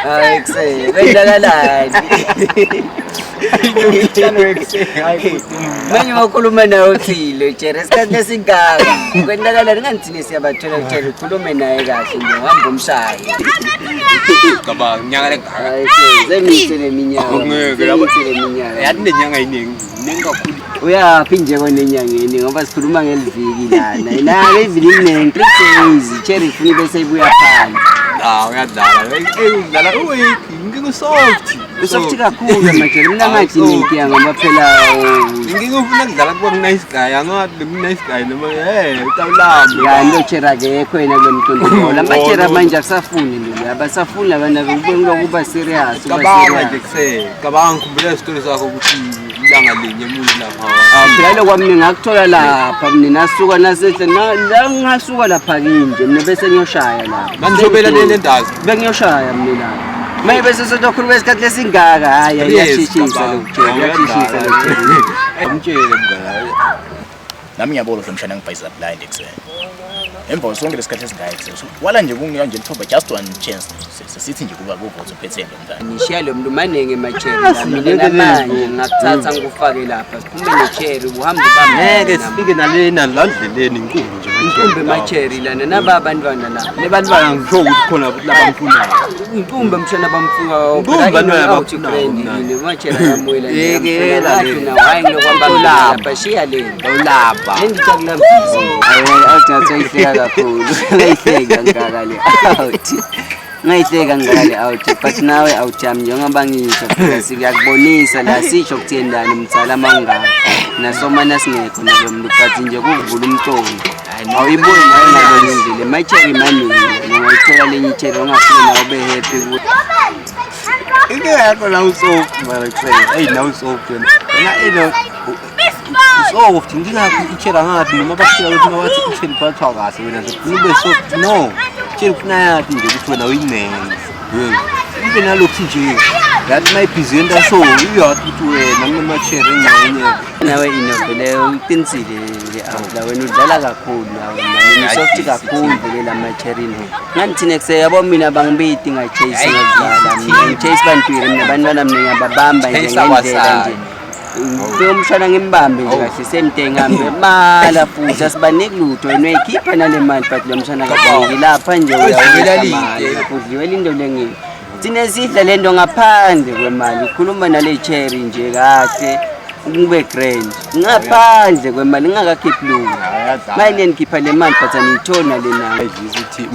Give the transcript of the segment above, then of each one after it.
Hayi kusele, kwenzakalani? Manje wakhuluma naye uthile Jerry isikhathi esingaka. Kwenzakalani ngani thina siyabathola Jerry ukhulume naye kahle nje uhamba umshaye. Cabanga inyanga lengaka. Hayi semithe leminyaka. Ngeke labo. Semithe leminyaka. Yathi nenyanga iningi, iningi kakhulu. Uyaphi nje kona enyangeni ngoba sikhuluma ngeliviki lana. Nalo iviki liningi 3 days. Cherry ifuna bese ibuya phansi. Ah, uyadlala. Ey, udlala uweak, inkinga usoft. Usoft kakhulu manje. Mina ngathi ninkinga ngoba phela Inkinga ufuna kudlala kuba nice guy, angathi lo nice guy noma eh utawulambe. Ya lo cherry akekho yena kulo mculo. Lo lamachera manje akusafuni nje. Abasafuni abantu ukuba serious, uba Cabanga nje serious. kuse. Cabanga ngikhumbula isitori sakho ukuthi ilanga linye umuntu lapha. Ah, phela lokho kwami ngakuthola lapha mina nasuka nasehla la ngasuka lapha kinje mina bese ngiyoshaya lapha. Manishobela le ndazi. Bengiyoshaya mina lapha. Maye bese sotokhuluma isikhathi lesingaka hayi iyashishisa lokutshela iyashishisa lokutshela. Umtshele mngane. Nami ngiyabona ukuthi lo mshana ngibhayisa blind ekuseni. Emva kwesonke lesikhathi esingaka ekuseni. So, Wala nje kunginika nje lithuba just one chance. Sesithi nje kuba kuvothi uphetheni lo mntana. Ngishiya lo muntu maningi emacheri la mina namanje ngingakuthatha ngikufake lapha siphume necheri uhambe ubambe Ngeke sifike nalena la ndleleni inkumbi nje. inkumbi emacheri lana naba abantwana la Nebantwana ngisho ukuthi khona ukuthi labamfunayo. inkumbi mshana bamfuka Inkumbi abantwana bafunayo mna. macheri ayamwela Yekela le. hayi ngilokwamba Ulapha. lapha shiya le Ulapha. lendijakulambizi out ngathi ayihleka kakhulu ngayihleka ngaka le out ngayihleka ngaka le out but nawe out yami njengoba ngisho phela siyakubonisa la sisho kuthi endani mdzala mawungaka nasomana singekho nalo muntu but nje kuvula umcondo awuyiboni nawe ngalonye indlela emacheri maningi ungayithola lenye icheri ongafike nawe ube happy kuwe Inkinga yakho la usoft mara kusele. Ey nawe usoft wena. Wena elo usoft inkinga yakho ichera ngathi noma bafika ukuthi bathi ichera iphathwa kahle wena nje ufuna ube soft no. Ichera ufuna yathi nje ukuthi wena uyinene. Yebo. Ube nalokhu nje. Yathi mayibhizi yenta so uyathi ukuthi wena kunamachera engxenye. Nawe inovele uqinisile nje out la wena udlala kakhulu nawe mani usoft kakhulu vele la macherini ngani thina kuse yabo mina bangibiti ngachase ngadlala mina ngichase bantwini mina bantwana mina ngiyababamba nje Chase ngendlela akwasani. nje Ngifike umshana ngimbambe nje kahle same day ngihambe mala futhi asibaniki lutho wena uyayikhipha nale mali but lo mshana kabaniki lapha nje Udliwela uyawisa lide. mali udliwela into lengile thina sidla le nto ngaphandle kwemali ukhuluma nale cherry nje kahle kube grand ngaphandle kwemali ngingakakhiphi lutho manje nikhipha le mali but aniyitholi nale nayo Uyayidlisa i-team.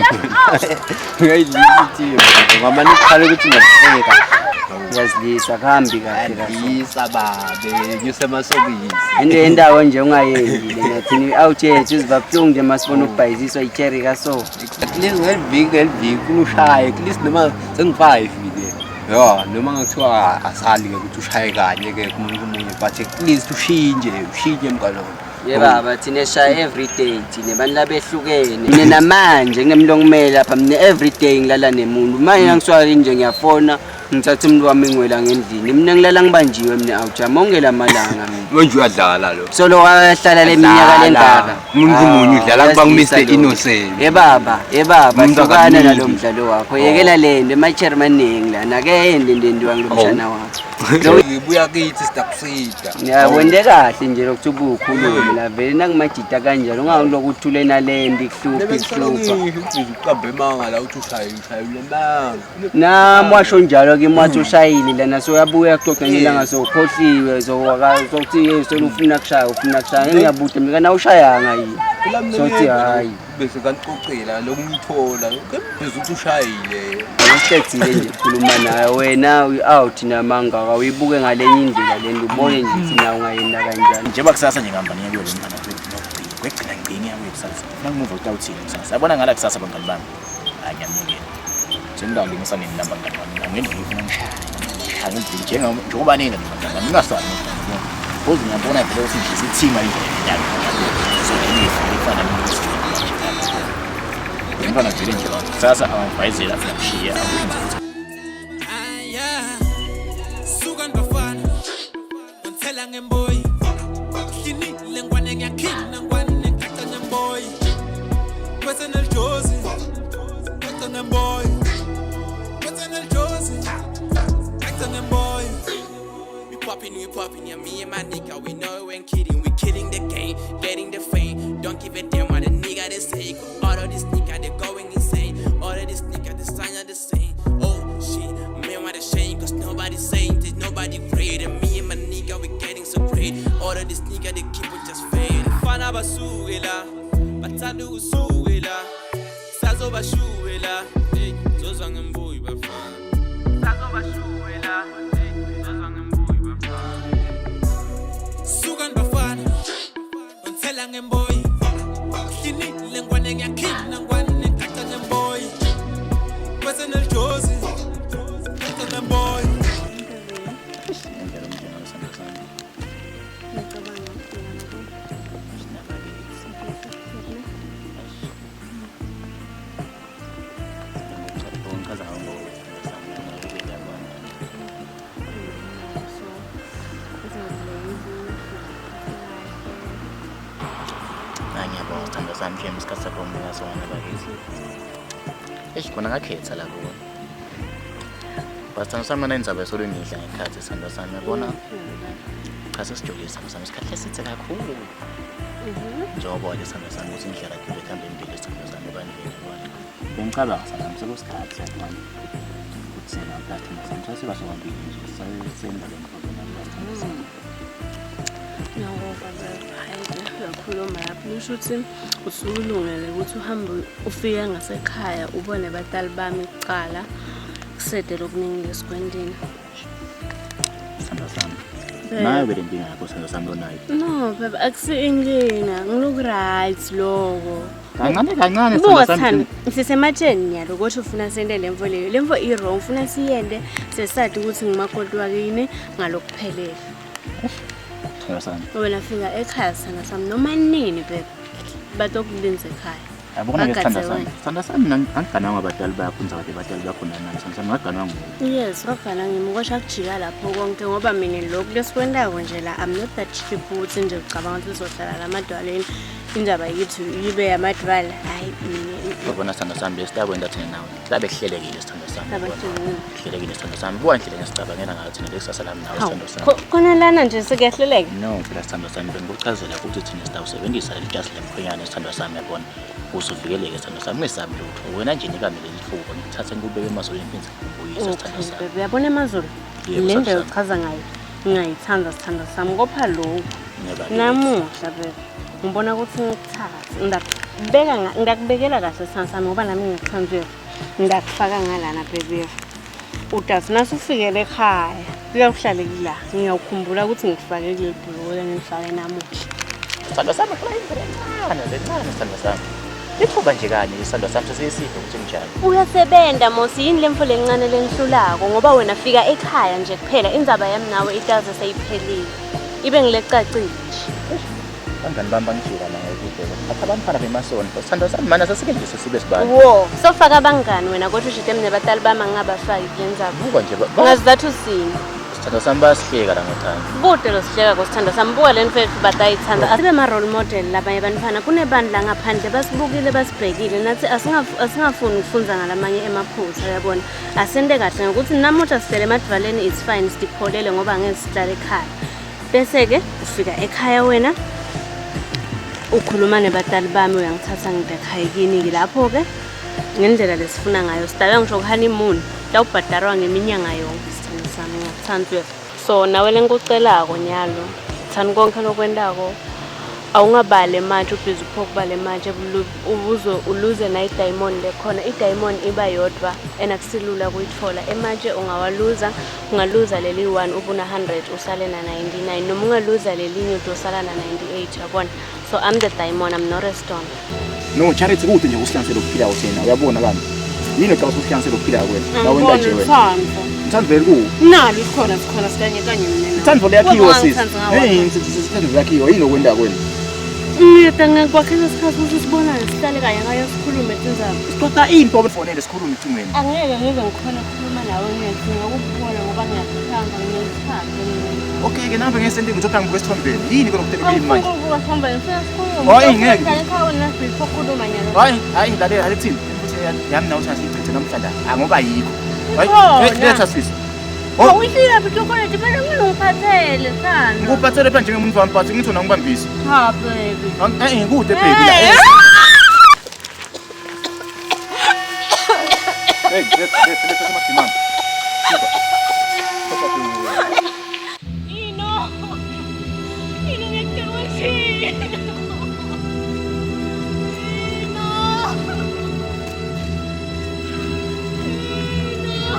Uyayidlisa i-team. Ngamane uqale ukuthi ngiyakuhleka. Uyazilisa kuhambi kahle kahle. Yisa babe, nyusa amasokisi. Into yendawo nje ungayenzi lena thina out yethu iziba buhlungu nje masibona ukubhayiziswa icherry kaso. At least ngeliviki ngeliviki ufuna ushaye at least noma sengu-five ke. Ya, noma ngathiwa asali ke ukuthi ushaye kanye ke kumuntu omunye but at least ushintshe, ushintshe mngani wami. Ye baba thina shaya every day thina abantu labehlukene. Mina namanje kunemntu ongimele lapha mina every day ngilala nemuntu. Manje ngisuka nje ngiyafona ngithatha umuntu wami ngiwela ngendlini. Mina ngilala ngibanjiwe mina out yami onke lamalanga mina. Manje uyadlala lo. Solo wahlala le minyaka lengaka. Umuntu munye udlala kuba Uyazilisa ngu-Mr lo. Innocent. Ye baba, ye baba Umuntu hlukana akaningi. nalo mdlalo wakho. Yekela lento emacheri maningi lana ake ende ndendiwa ngilomshana wakho. Buya kithi sidakusida. Ya wende kahle nje lokuthi ubukhulume la vele nakumajita kanjalo ungakuloku uthule nalento ikuhlupha ikuhlupha. Uqambe emanga la uthi ushaye ushaye lemanga. Nami washo njalo kimi wathi ushayile lana soyabuya kuxoxa ngelanga sokhohliwe sokuthi solufuna kushaya ufuna kushaya ngiyabuda mina kana ushayanga yini. Sothi hayi. Bese kanixoxela lokungithola. Bese uthi ushayile. Uqedile nje ukukhuluma naye wena uyi-out namangaka uyibuke ngalenye indlela lento ubone nje ukuthi nawe ungayenda kanjani. Njengoba kusasa nje ngihamba ngiya kuyo lo mntana kwegcina ngcini ngiya kuyo kusasa. Funa ngimuva ukuthi awuthini kusasa. Yabona ngala kusasa bangani bami. Hayi ngiyamyekela. Sengidawulungisa nini la bangani bami. Ngendlela ifuna ngishaya. Ngishaya ngendlela njengoba nina nje bangani bami. Ngingasabi nje. Because ngiyabona vele ukuthi nje sithima indlela yami. So ngifana nokuthi lo mntwana vele nje kusasa angibhayizela afuna kushiya awuyenza. Aya, suka bafana, ngithela ngemboyi. Hlinile ngwane ngiyakhina ngwane ngigaca ngemboyi. Kwese nelijozi. ngemboy. Phethe nelijozi. Ngaca ngemboy. We poppin', we poppin', yeah, me and my nigga, we know we ain't kidding. We killing the game, getting the fame. Don't give a damn what the nigga they say. 'Cause all of these nigga, they going insane. All of these nigga, the sign are the same. Oh shit, man, what a shame. Cause nobody saying, there's nobody great. And me and my nigga, we getting so great. All of these nigga, they keep on just fading. Fana basukela, bathanda ukusukela. Sazobashukela, hey, zozwa ngembuyi bafana. Sazobashukela, hey, zozwa ngembuyi bafana. Sukani bafana. Ngithela ngemboy. Hlinile ngwane ngiyakhina ngwane ngaca ngemboy. Phethe nelijozi. Ngaca ngemboy. Indlela umndeni wesandla sami. Ngicabanga ukuthi Ngichaza ngawo Ngiyabonga sithandwa sami shem isikhathi sakho nginika sona bakithi. Eish khona ngakhetha la kuwe. But sithandwa sami mina indzaba esolo ngidla ngekhathi sithandwa sami yabona cha sesijolile sithandwa sami isikhathi esithe kakhulu. Njengoba wale sithandwa sami ukuthi indlela yakhe ihamba impilo sithandwa sami ebandleni yabona. Bengicabanga sithandwa sami sekusikhathi yabona. Ukuthi sena sithandwa sami sasiba sobabili nje senza le nto lena sithandwa sami. Ngiyabonga baba. Hayi uyakhuluma lapho nisho ukuthi usukulungele ukuthi uhambe ufike ngasekhaya ubone batali bami kuqala kusede lokuningi lesikwendini. Sithandwa sami. Babe. Nawe vele inkinga yakho sithandwa sami lonayo. No baba akusi inkinga ngiloku right loko. Kancane kancane Buka sithandwa sami. sithando sisematsheni nyalo kodwa ufuna sente lemvo leyo. Lemvo i-wrong ufuna siyende sesadi ukuthi ngumakoti wakini ngalokuphelele. Sithandwa sami. Wena fika ekhaya sithando sami noma nini bebe. Batokulinza ekhaya. Yabona ke Bagadze sithandwa sami. wena. Sithandwa sami mina angiganwanga abadali bakho ngizabe abadali bakho nani sithandwa sami ngaganwa nguwe. Yes, wagana ngimi kwasha kujika lapho konke ngoba mina lokhu lesikwentako nje la I'm not that cheap ukuthi nje ucabanga ukuthi uzohlala la madwaleni indaba yethu ibe yamadwala. Hayi mina Yabona sithandwa sami besitakwenza thina nawe. Silabe kuhlelekile sithandwa sami. Laba yabona. kuhlelekile. Kuhlelekile sithandwa sami. Buka indlela engisicabangela ngayo thina lekusasa lami nawe Hawu, sithandwa sami. khona lana nje sekuyahleleka. No, phela sithandwa sami bengikuchazela ukuthi thina sitawusebenzisa leli jazi lemkhwenyana sithandwa sami yabona. Usuvikeleke sithandwa sami ungesabi lutho. Wena nje nika mina leli thuba ngikuthathe ngikubeke emazulwini ngiphinde ngikubuyise sithandwa Okay, sami. babe, uyabona emazulu Yebo, le sithandwa ndlela sami. ochaza ngayo ngiyayithanda sithandwa sami kopha lokhu Ngebakithi. namuhla bebe ngibona ukuthi ngikuthathe ngidakubeka ngidakubekela kahle sithandwa sami ngoba nami ngiyakuthanda uyeva ngidakufaka ngalana bebe udazi nasufikele ekhaya kuyawuhlale kula ngiyawukhumbula ukuthi ngikufake kuleli bhuluko lengilifake namuhla. Sithandwa sami phela indlela encane nje encane sithandwa sami. Lithuba nje kanye isithandwa sami sesiyisive ukuthi njani. Uyasebenta Mosi yini lemfo lencane lengihlulako ngoba wena fika ekhaya nje kuphela indzaba yami nawe itaze seyiphelile. Ibe ngilecacile nje. Bangani bami bangijika la ngokubheka. Athi abantwana bemasonto sithandwa sami mana sasike nje sesibe sibani. Wo, sofaka abangani wena kodwa ushide mina batali bami angingabafaki kule ndzaba. Buka nje Ngazizathu sini. sithandwa sami bayasihleka la ngothando. Bude lo sihleka kosithandwa sami buka le mfethu batayithanda. Asibe ma role model labanye abantwana kunebantu la ngaphandle basibukile basibhekile nathi asingafuni ukufunza ngalamanye emaphutha uyabona. Asente kahle ngokuthi namuhla sihlele emadvaleni it's fine sidipholele ngoba angeke sihlale ekhaya. Bese ke ufika ekhaya wena ukhuluma nebatali bami uyangithatha ngide ekhaya kini lapho ke ngendlela lesifuna ngayo sidalwa ngisho ku-honeymoon lawubhadarwa ngeminyanga yonke sithando sami ngiyakuthanda uyeva. So nawe lengikucelako nyalo thani konke lokwentako awungabali manje ubhizi upho ukubale manje ubuze uluze na i-diamond lekhona i-diamond iba yodwa and akusilula ukuyithola emanje ungawaluza ungaluza leli 1 ubuna 100 usale na 99 noma ungaluza lelinye udosala na 98 uyabona. So I'm the diamond, I'm not a stone. No, Charity kude nje usihlanganisele ukuphila thina uyabona bami. Yini xa usihlanganisele ukuphila wena? La wena nje wena. Uthando. Uthando vele kuwo. Nalo likhona sikhona sikanye kanye mina nawe. Uthando luyakhiwa Kodwa sisi. ungangithandi ngawe. Hey, uthando luyakhiwa yini okwenda kwena? Ngiyada ngikwakhela isikhathi ukuthi sibonane sihlale kanye kanye sikhulume tindzaba. Sixoxa into obefonele sikhulume ecingweni. Angeke ngize ngikhone ukukhuluma nawe ngiyadinga ukukubona ngoba ngiyakuthanda ngiyakuthanda mina. Okay ke nambe ngesenti ngithatha ngibuke esithombeni. Yini lokho kuyini manje? Angifuni ukubuka esithombeni, ngifuna sikhulume. Hayi, ngeke. Uhlale ekhaya wena before ukhuluma nyalo. Hayi, hayi ngilalela alithini. Yami nawe uthi asiyichithe namhla la. Angoba yikho. Ikhona. Letha sisi. Oh, uyifika phi chocolate phela ngeke ngiphathele sithando. Ngikuphathele phela njengomuntu wami but ngithi wena ngibambise. Cha baby. Eh kude baby la. Hey, let's let's let's amadimani. Ino. Ino ngiyakutshela ukuthi. Ino. Ino. Ino.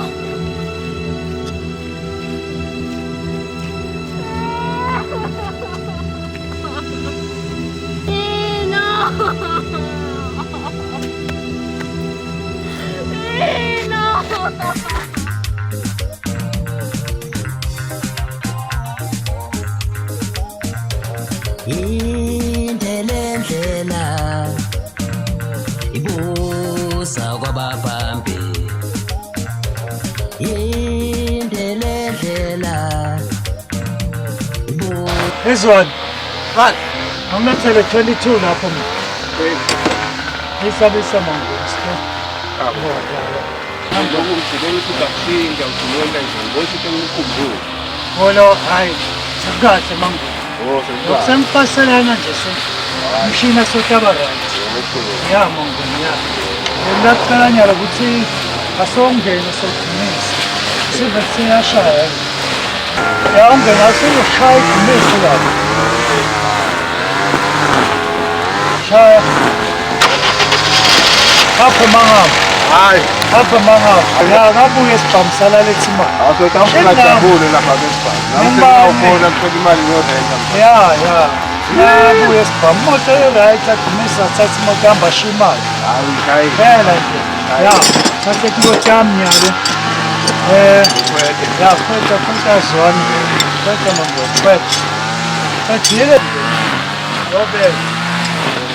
Ino. Indlela ibusa kwabaphambi Indlela Izwani. Mani. Angilethele 22 lapho mina. Isabisa manje. Lokhu ngigcine ngithi uzakushintsha ugcine nje ngibona ukuthi ngikukhumbule. Wona hayi sekukahle mangu. Oh, sekukahle. Sengipaselana nje so. Mshina sotaba right. Ya mangu ya. Ngiyacela nyalo ukuthi asongene sodumisa. Sibe siyashaya. Ya ungena sizoshaya idumisa lapho. Shaya. Apho mangapha. Hayi. Apho mangapha. Ya ngabuye sibhamisala lethi imali. Awusojabule lapha besibhamu. Nami sengiyawubona kuthola imali ngorenta. Ya ya. Yabuye sibhamu. Imoto i-right adumisa thatha imoto hamba ashiya imali. Hayi hayi. Phela nje. Ya, thatha imoto yami nyalo. Eh, ya kweta kweta zona. Kweta mango kweta. Qedile. Robert.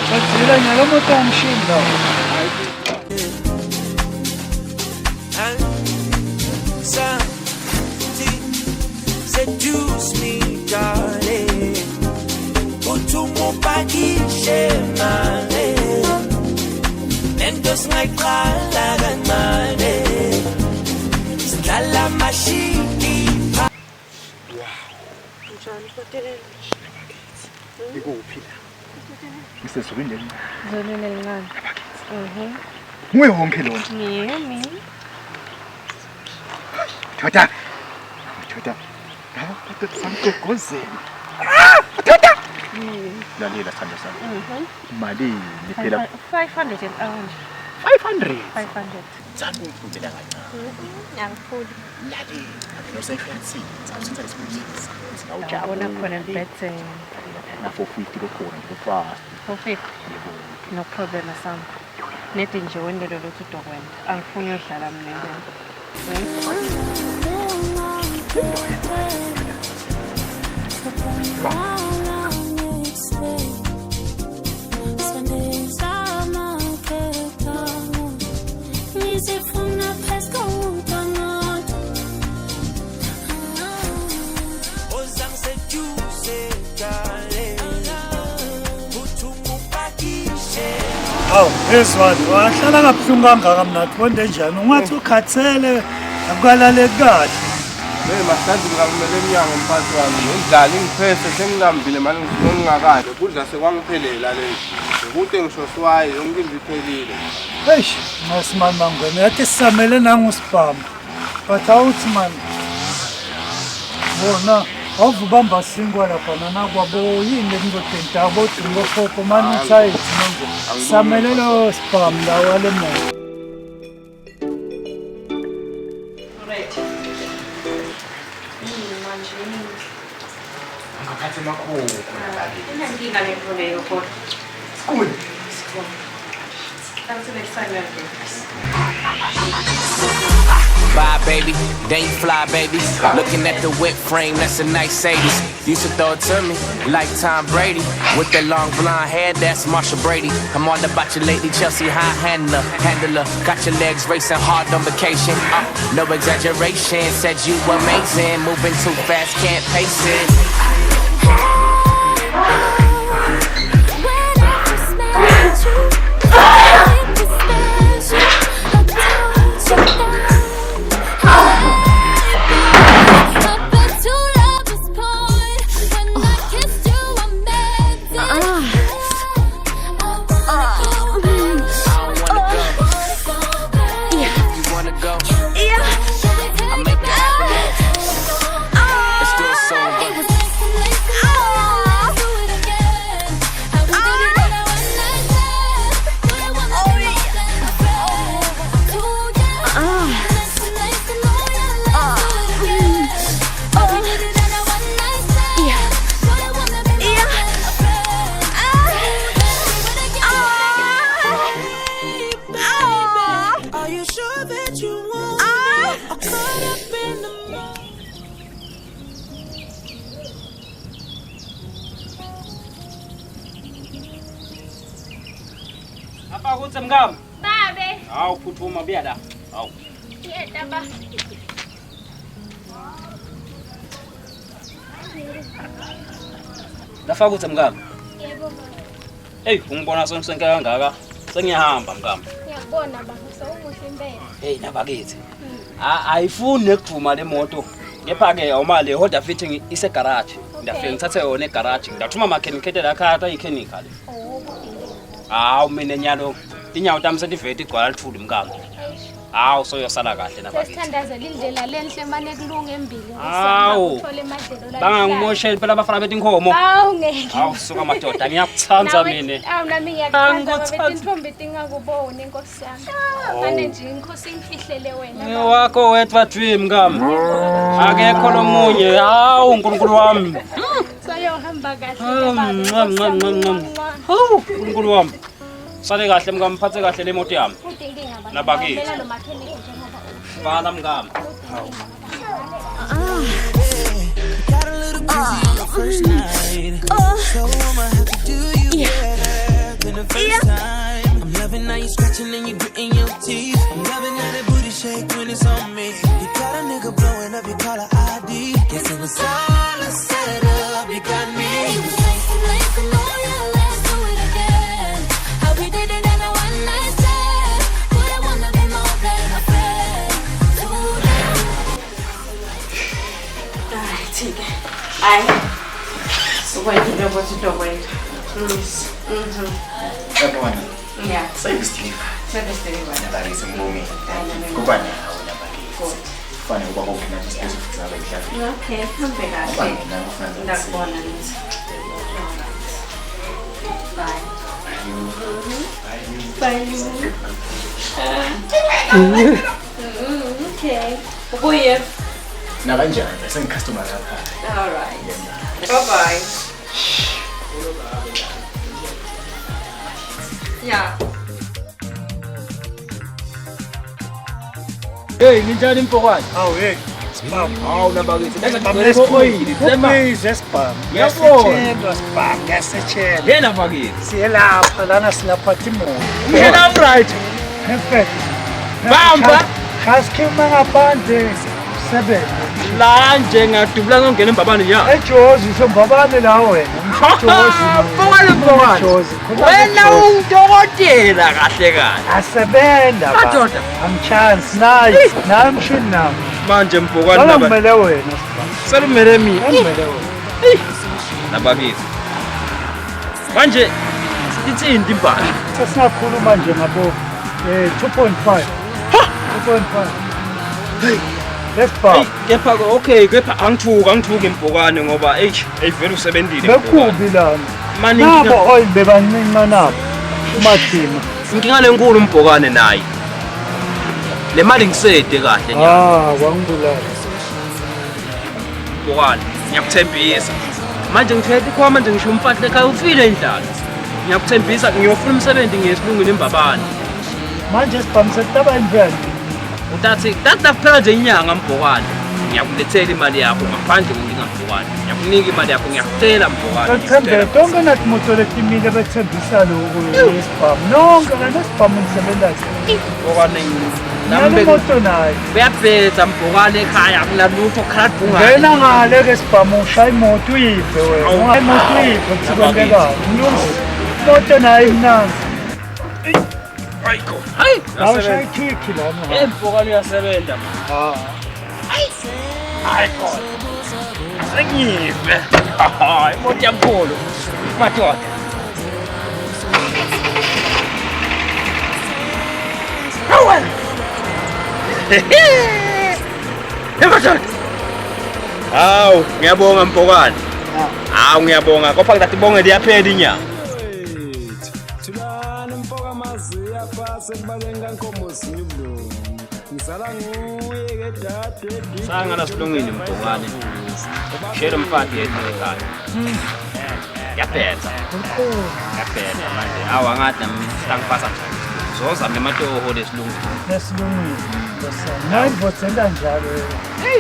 Qedile nyalo imoto yamshini lawo. Something seduce me, darling. Uthumupakishe mane. Lento singayiqala kancane. Sidlala amashidi. Njani Kotelelo? Ikuphi la? Ngisezulwini leli. Zolile elincane. Nguye wonke lona. Ngiyemi. Thoda. Thoda. Hawu kodwa samgogozela. Ah, Thoda. Lalela sithando sami. Malini phela 500 and hour nje. 500. 500. Thanda ungifundela kancane. Angifuni. Lalela. Nosefyansi. Sawusithatha isibusiso. Yabona khona embhedeni. Na 450 lokhona nje fast. 450. No problem asam. Nedi nje wendelo lothu udokwenda. Angifuni uyodlala mina wena. Ozangiseduce, darling. Uthumupakishe. Hawu, ezwani, wahlala kabuhlungu kangaka mnathi wonde njani? Ungathi ukhathele akukalaleki kahle. Hey mahlanje ngikamele emnyango mphathi wami. Ngendlala ingiphethe sengilambile manje ngingakadli. Kudla sekwangiphelela le. Ukude ngisho swayi yonke into iphelile. Eish, ngasimani mangwena, yathi sisamele nangusibhamu. But awuthi man. Bona, awuvubamba sinkwa lapha nanakwabo yini lekungotenta abo bokhokho mani uthayithi manje. Samele lo sibhamu la wale moto. Right. Yini manje yini? Ngaphathe emakhokho labakithi. Inankinga lento leyo kodwa. School. School. Until next time again. Bye, baby. Then you fly, baby. Looking at the whip frame, that's a nice 80s. Used to throw it to me like Tom Brady. With the long blonde hair, that's Marsha Brady. I'm all about you lately, Chelsea high handler. Handler, got your legs racing hard on vacation. No exaggeration, said you amazing. Moving too fast, can't pace it. When I first met you, it was special. that you want it. All caught up in the moment. Apha kutsi mkami. Babe. Hawu phuthuma buya la. Hawu. Yeta ba. Lafa kutsi mkami. Yebo baba. Hey, ungibona sengisenke kangaka. Sengiyahamba mkami. Ngiyakubona baba, sewumuhle impela. Hey nabakithi. Ayifuni nekuvuma le moto. Kepha ke awuma le Honda Fit ise garage. Ngiyafika ngithathe yona egarage. Ngiyathuma makhenikhe la khaya ayikhenika le. Oh, Hawu mina nyalo tinyawo tami setivete igcwala lithuli mkami. Hawu soyosala kahle nabakithi. Sesithandazela indlela lenhle mane kulunga embili. Hawu. Uthole emadlelo la. Bangangimosheli phela abafana betinkomo. Hawu ngeke. Hawu suka madoda ngiyakuthanda mina. Awu nami ngiyakuthanda baba Angikuthandi. intombi tingakuboni inkosi yami. Mane nje inkosi ingifihlele wena. Moyo wakho wedwa dream mkami. Akekho lomunye. Hawu uNkulunkulu wami. Sayohamba kahle Hawu, baba. Ncam ncam ncam ncam. Hawu uNkulunkulu wami. Sale kahle mkami, phathe kahle le moto yami. Futhi inkinga baba. Nabakithi. Ngiyawumela lo makhenikhe njengoba usho. Bala mkami. Got a little crazy on the first night. So I'ma have to do you better than the first time. I'm loving how you scratching and you gritting your teeth. I'm loving how that booty shake when it's on me. You got a nigga blowing up your caller ID. Guess it was all a setup. You got me. It was nice and nice and oh yeah, let's do it again. How we did it in a one night stand. But I wanna be more than a friend today. Right-ke. Hayi. Ukwenzile ukuthi utokwenda. Yabona. Yeah. Service delivery. Service delivery. Nabakithi ngibongile. Kuba nawe nabakithi. Kufanele ukuba konke nathi sizofuthi ngabe mhlawumbe. Okay, hambe kahle. Ngoba mina ngifuna nje Ndakubona nithi. Bye. Bye. Okay. Ubuye. Nakanjani? Sengicustomer lapha. All right. Bye bye. Yeah. Hey, ninjani mfokwane? Hawu hey. Sibhamu. Hawu nabakithi. Sibhamu lesikhulu. Kubize sibhamu. Ngiyabona. Ngiyasetshelwa sibhamu, ngiyasetshelwa. Yena bakithi. Siyelapha lana silaphatha imoto. Mina I'm right. Perfect. Bamba. Khasikhuluma ngaphandle sebenze. La nje ngadubula ngongena embabane nya. Ejozi usombabane la wena. Ejozi. Mfokwane mfokwane. Ejozi. Wena ungudokotela kahle kahle. Asebenza ba. Madoda. I'm chance nayi. Nayi mshini nami. Manje mfokwane Lana naba. kumele wena sibhamu. Selumele mina. Kumele wena. Nabakithi. Manje ithini imbali? Sesingakhuluma nje ngabo 2.5. 2.5. Hey, lesibhamu. Kepha okay, kepha angithuki angithuki imbokane ngoba hey, hey vele usebenzile. Mbokane. Bekubi lana. Mani Nabo oil bebancinci nabo. Umathima. Inkinga lenkulu umbhokane naye. Le mali ngisede kahle nya. Ah, wangibulala. Mbhokane, ngiyakuthembisa. Manje ngithethe ikhwama nje ngisho umfahla ekhaya ufile indlala. Ngiyakuthembisa ngiyofuna umsebenzi ngesilungwini embabane. Manje sibhamu setaba imvelo. Utathi tata kuphela nje inyanga mbhokane. Ngiyakulethela imali yakho ngaphandle kokunika mbhokane. Ngiyakunika imali yakho ngiyakucela mbhokane. Bethembe tonke nathi moto letimile bethembisa lokhu lesibhamu. Nonke lana sibhamu nisebenza. Mbhokane Nami imoto nayo. Kuyabhedza mbhokane ekhaya akunalutho khala bhungane. Ngena ngale ke sibhamu ushaya imoto uyive wena. Ungayi imoto uyive kuthi kwenzekani. Mlungisi. Imoto nayo imnandi. Ayikho. Hayi, Awushaya ikhikhi lana. Eh mbhokane uyasebenza man. Ah. Hayi khona. Sengive. Imoto yamkhulu. Madoda. Hawu. Madoda. Hawu, ngiyabonga mbhokane. Hawu ngiyabonga. Kodwa ngithi bonge liyaphela inyanga. Thulani mfoka maziya phasi ekubaleni kankomo zinyubulungu ngizala nguye ke dade Sangana silungile mbhokane. Shela umfati yedwa ekhaya. Ngiyabhedza. Ngiyabhedza manje. Awu angathi nami sitangipasa njani. Zozama ematoho lesilungile. Lesilungile. Nayi indvodza njalo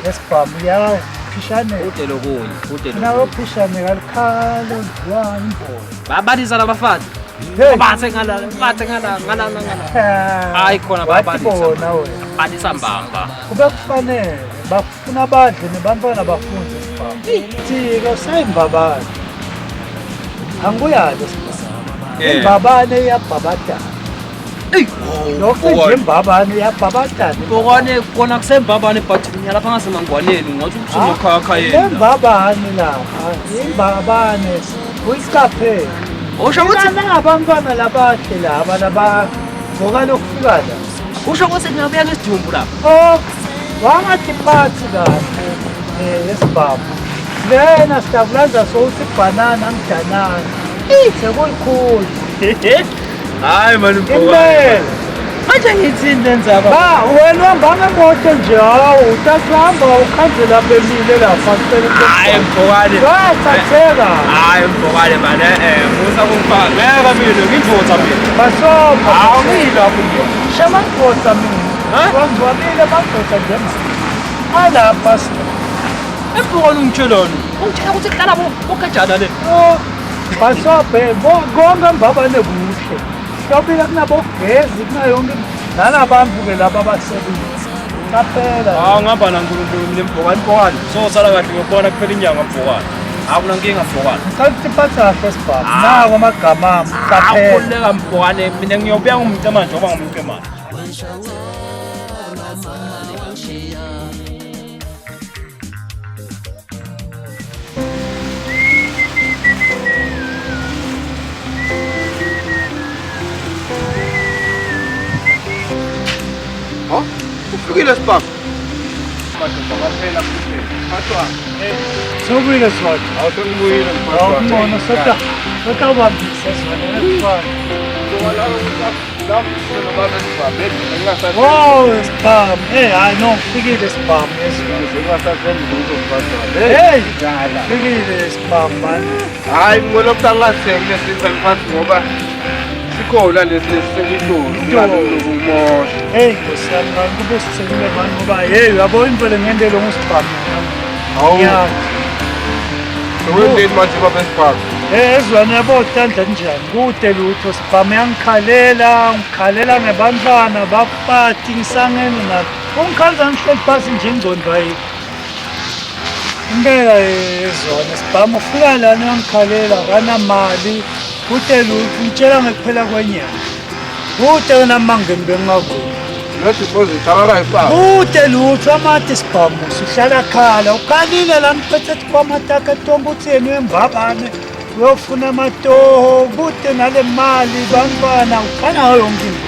lesibhamu yaphishane. Kude lokunye, kude lokunye. Nawe phishane kalikhalo ndliwa imbola. Babalisa labafazi. Bathe ngala, bathe ngala, ngala ngala. Hayi khona babalisa. Watibona wena. Balisa mbamba. Kube kufanele bafuna badle nebantwana bafunde isibhamu. Thika usayimbabane. Angikuyalo sibhamu. Eh. Imbabane iyabhabadana. Lokho nje imbabane iyabhabadana. Bokwane kona kusembabane but ngiyalapha ngasemangwaneni ngathi usunokhakha yena. Imbabane lapha, imbabane uyiqaphele. Usho ukuthi abantwana labahle laba laba ngoka lokufika la. Usho ukuthi ngingabuya ngesidumbu lapha. Oh, wangatiphathi kahle esibhamu. Lena sitakulanza sowuthi ibhanana ngidanana. Sekulikhulu. Hayi mani Impela. Manje ngithini lenzaba? Ba wena uhamba ngemoto nje hawu utasuhamba ukhanze lapha emile lapha Hayi Mbokane. Wathatheka. Hayi Mbokane mani eh musa kungifaka. Ngeke mina ngindvodza mina. Basopa. Hawu ngilapho nje. Shamadoda mina. Wangcwabile amadoda nje. Alapha Embokane ungitshelani? Ungitshela ukuthi kuhlala bogajana le. Oh, basobhe konke mbabane kuhle. Hlobile kunabogezi kunayonke nalabantu ke laba abasebenzi. Qaphela. Hawu ngihamba naNkulunkulu mina Mbokane Mbokane. So sala kahle ngiyobona kuphela inyanga Mbokane. Akunankinga Mbokane. Ngicela ukuthi iphathe kahle sibhamu. Nako amagama ami. Qaphela. Akhululeka Mbokane mina ngiyobuya ngumcemane njengoba ngumcemane. Ha? Ufikile sibhamu. Sewubuyile Swati. Awu sengibuyile Awu ngcono sota sotawubambisa Swati ngekufana. Wow, sibhamu. Hey, hayi no, ufikile sibhamu Hey, fikile sibhamu man. Hayi ngibona ukuthi angingathengi lesi mfana ngoba sikhona lesi lesekitolo kungabe kumosha. Hey, Nkosi yami man, kube sithengile man ngoba hey, uyabo into le ngendelo ngusibhamu. Hawu. Yeah. Sewendeni manje baba esibhamu. Eh ezwana yabo tandla njani kude lutho sibhamu yangikhalela ngikhalela ngebantwana bafati ngisangene nabo ungikhalela ngihleli phasi nje ingcondo ayikho impela ezona sibhamu ufika lana uyangikhalela akanamali kude lutho ngitshela ngekuphela kwenyanga kude wena mangeni bengingavumi No deposit akakayifaki. kude lutho amade sibhamu sihlala khala ukhalile lana uphethe kwamataka tonke uthi yena uyembabane uyofuna amatoho kude nale mali bantwana ukhala ngayo yonke into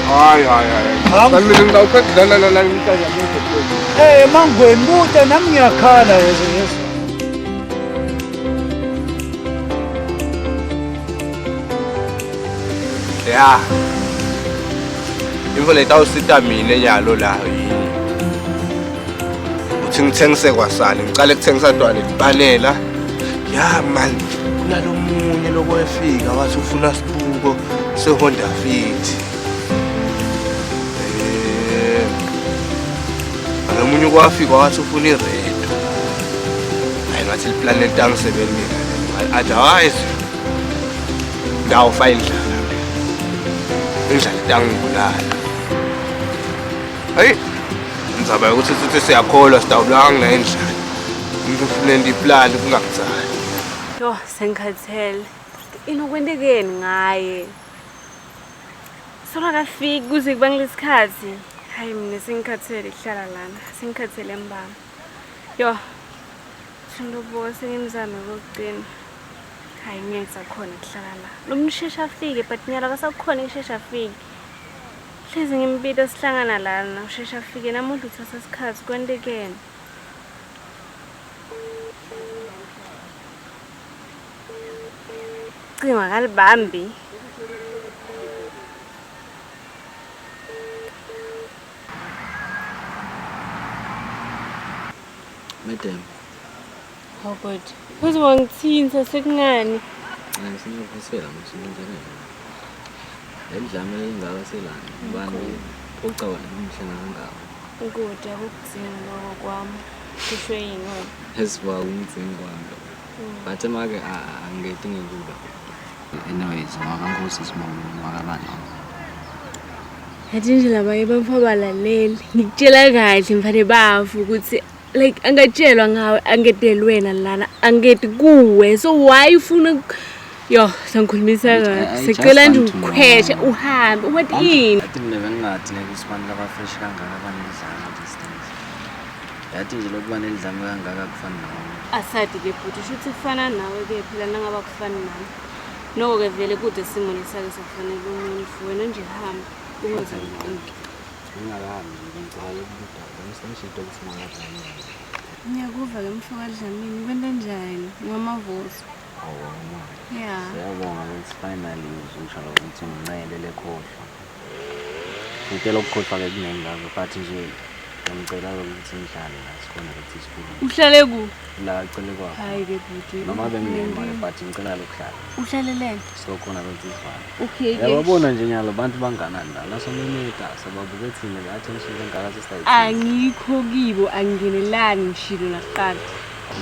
Hayi hayi hayi. Hawu. Mina ngizawuqeda la la la ngithatha ngedeposit. Eh emangweni kude nami ngiyakhala yezo yezo Ya. Imvula itawusita mina enyalo la yini. Uthi ngithengise kwasani, ngicale kuthengisa twane lipanela. Ya man, kunalomunye lokwefika wathi ufuna sibuko seHonda Fit. Eh. Alomunye kwafika wathi ufuna iRedo. Hayi ngathi liplanet angisebenzile. Otherwise ndawufa indlala. Indlala itangibulala. Hayi indzaba yokuthi sithi siyakholwa sitawulanga ngendlala. Umuntu ufuna iplani kungakuthandi. Yo, sengikhathele. Inokwentekeni ngaye? Solo akafiki kuze kuba ngilesikhathi. Hayi mina sengikhathele kuhlala lana. Sengikhathele mbamba. Yo. Shindobo sengimzame kokugcina. Hayi ngeke ngisakhona kuhlala la. Lo mshesha afike but nyalo akasakhona ukushesha afike. Hlezi ngimbita sihlangana lana ushesha afike namuhla uthatha isikhathi kwentekeni. Cingo akalibambi. Madam, Oh God. Uze wangithinta sekungani? hayi singavuselela manje. Lelidlame lelingaka selana. Ubani phoca wena umhle kangaka. Kude akukudzingi loko kwami. Kusho yini wena? Esiba umdzingi kwami lo. But make angeti ngekuba. Anyways, wakankosi sibongo wakabani. Yathi nje labanye bamfo abalaleli. Ngikutshela kahle mfane bafu ukuthi like angatshelwa ngawe angedeli wena lana angedi kuwe. So why ufuna Yo, sangikhulumisa I kabi. just Sicela nje want to know. ukhweshe uhambe. What ini? Athi mina bengingathi ngeke usibani labafresh kangaka banelidlame these days. Yathi nje lokuba nelidlame kangaka kufani nawe. Asadi ke bhuti, usho ukuthi kufana nawe ke phela nangaba kufani nami. Noko ke vele kude isimo lesake safanele umuntu. Wena nje hamba ungaze uqinke. Ngingakahambi nje ngicela lokubuda. Bengisengishito ukuthi ngingakadlami. Ngiyakuva ke mfo kaDlamini, kwenta njani? Ngwamavuso. Awu mama. Yeah. Siyabonga ukuthi finally uzusho ukuthi ngincele lekhohlwa. Ngicela ukukhohlwa ke kuningi ngako but nje ngicela ukuthi ngihlale la sikhona ukuthi sikhulume. Uhlale ku? La cele kwakho. Hayi ke bhuti. Noma benginemali but ngicela lokuhlala. Uhlaleleni? So khona ukuthi sivale. Okay ke. Yababona nje nyalo abantu banganani la. Lasomemeta sababuke thina le attention lengaka sesayithinta. Angikho kibo angingenelani ngishilo nakuqala.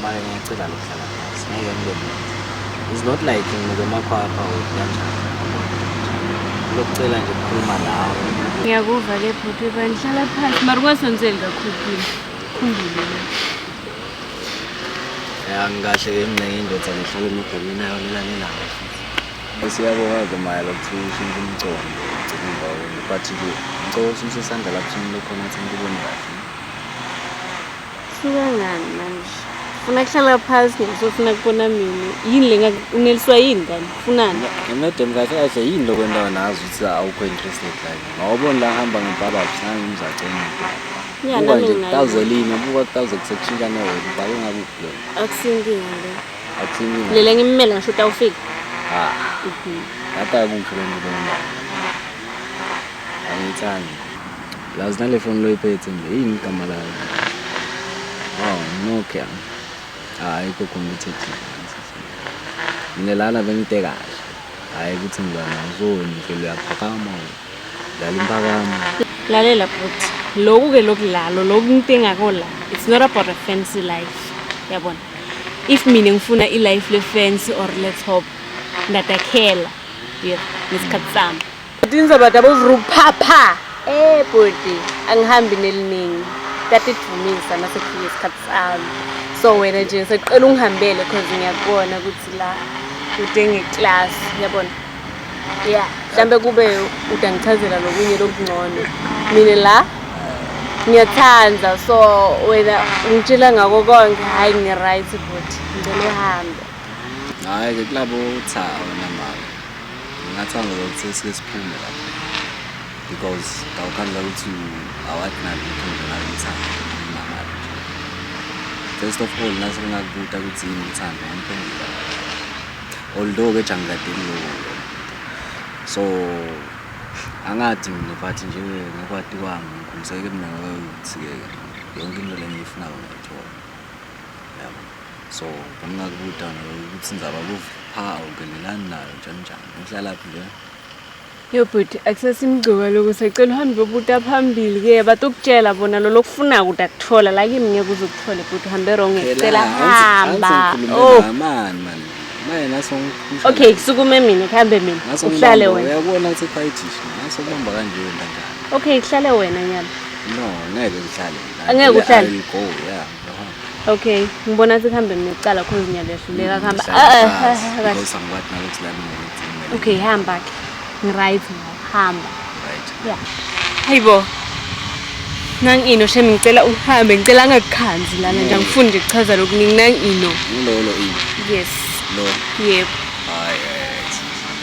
Manje ngiyacela lokuhlala phansi. Ngeke ngibe muntu. It's not like nginuke emakhwapha or kanjani. Lokucela nje ukukhuluma nawe. Ngiyakuva ke bhuti banihlala phansi mara ungasondzeli kakhulu kimi. Khumbule lo. Ya ngikahle ke mina ngindoda ngihlale emigomeni nayo lelalelayo futhi. Siyabonga-ke maya lokuthi ushintshe umcondo ugcine ndawonye but nje ngicela ususe isandla lapho umuntu khona athi ngikubone kahle. Suka ngani manje? Ufuna kuhlala phansi nje ufuna kubona mina. Yini le uneliswa yini kanti? Ufunani? Madam kahle kahle yini lokwenta nazi ukuthi awukho interested like. Mawubona la hamba ngibhabha sinange umzacela. Ya Buka nami nje nginayo. kutawuzelina buka kutawuze kusekushintshane wena ubhake ngakuphi lo. Akusinkinga le. Akusinkinga. Lele ngimmela ngisho utawufika. Ah, Mhm. lapha akusho le nto leyo. Angiyithandi. Plus nale phone loyiphethe nje yini igama layo? Oh, Nokia. Ah, ayikho competitive. Mina lana bengite kahle. Hayi ukuthi ngiba nazo nje uyaphakama. Dlala imphakamo. Lalela bhuti. Lokhu ke lokudlalo lokhu ngidingako la. It's not about a fancy life. Yabona. If mina ngifuna i-life le fancy or le top ngadakhela. Yeah, ngesikhathi sami. Tindzaba tabo ruphapha. Eh bhuti, angihambi neliningi. Tatidvumisa nasekufika isikhathi sami. So wena nje sekuqela ungihambele cause ngiyakubona ukuthi la ude ngeclass, yabona. Yeah, mhlambe kube udangichazela lokunye lokungcono. Mina la ngiyathanda so wena ungitshela ngako konke hayi ngi-right bhuti ngicela uhambe. Hayi ke kulabo cha wena mama. Ngingathanda ukuthi sike siphume lapha. Because ngawukhandla ukuthi awathi nalutho nje ngalomthando mama. First of all nase ngingakubuta ukuthi yini uthando ngamphendula. Although ke jangiladeli lokho. So angathi mina but nje ngekwati kwami ngikhumbiseke mina ukuthi ke yonke into le engiyifunayo ngiyayithola. Yabo. So bengingakubuta ukuthi indzaba kuvupha awungenelani nayo njani njani. Uhlalaphi nje? Yo bhuti akusesimgcoka lokhu sacela uhambe uyobuta phambili ke batokutshela bona lo lokufunako utakuthola la kimi ngeke uze ukuthole bhuti uhambe wrong ngicela hamba. Oh mani mani. Maye naso ngiphusha. okay sukume mina kuhambe mina Naso uhlale ngibamba, wena. Uyabona ukuthi phayithishi. Naso kubamba kanje wena njani. Okay kuhlale wena nyalo. No, ngeke ngihlale. mina. Angeke Vele uhlale? I will go, yeah. ngiyahamba. Okay ngibona sekuhambe mina kuqala cause nyalo yahluleka kuhamba. Ngihlale Ah, ah, phansi, ah, kahle. Because angikwati nalokuthi la mina ngithi kumele Okay hamba ke. Ngi-right ngawe hamba. Right. Yeah. Hayibo. Nang-ino shem ngicela uhambe ngicela angakukhanzi lana nje angifuni nje kuchaza lokuningi nang-ino. Ngilolo ini. Yes. Lo. Yebo. Hayi.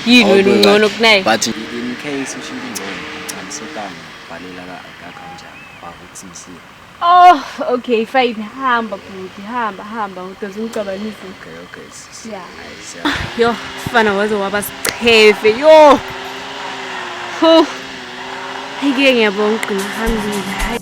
Yini wena ungcono kunaye? But in case ushintsha ingcono, angisetanga bhalela ka account yami. Bakuthi ngisiye. Oh, okay fine hamba bhuti hamba hamba udoze ungicabanise. Okay, okay. sis. Yeah. Hayi, siya. Yo, mfana waze waba sichefe. Yo. Huh. Hayi ke ngiyabonga ugcina uhambile. Hayi.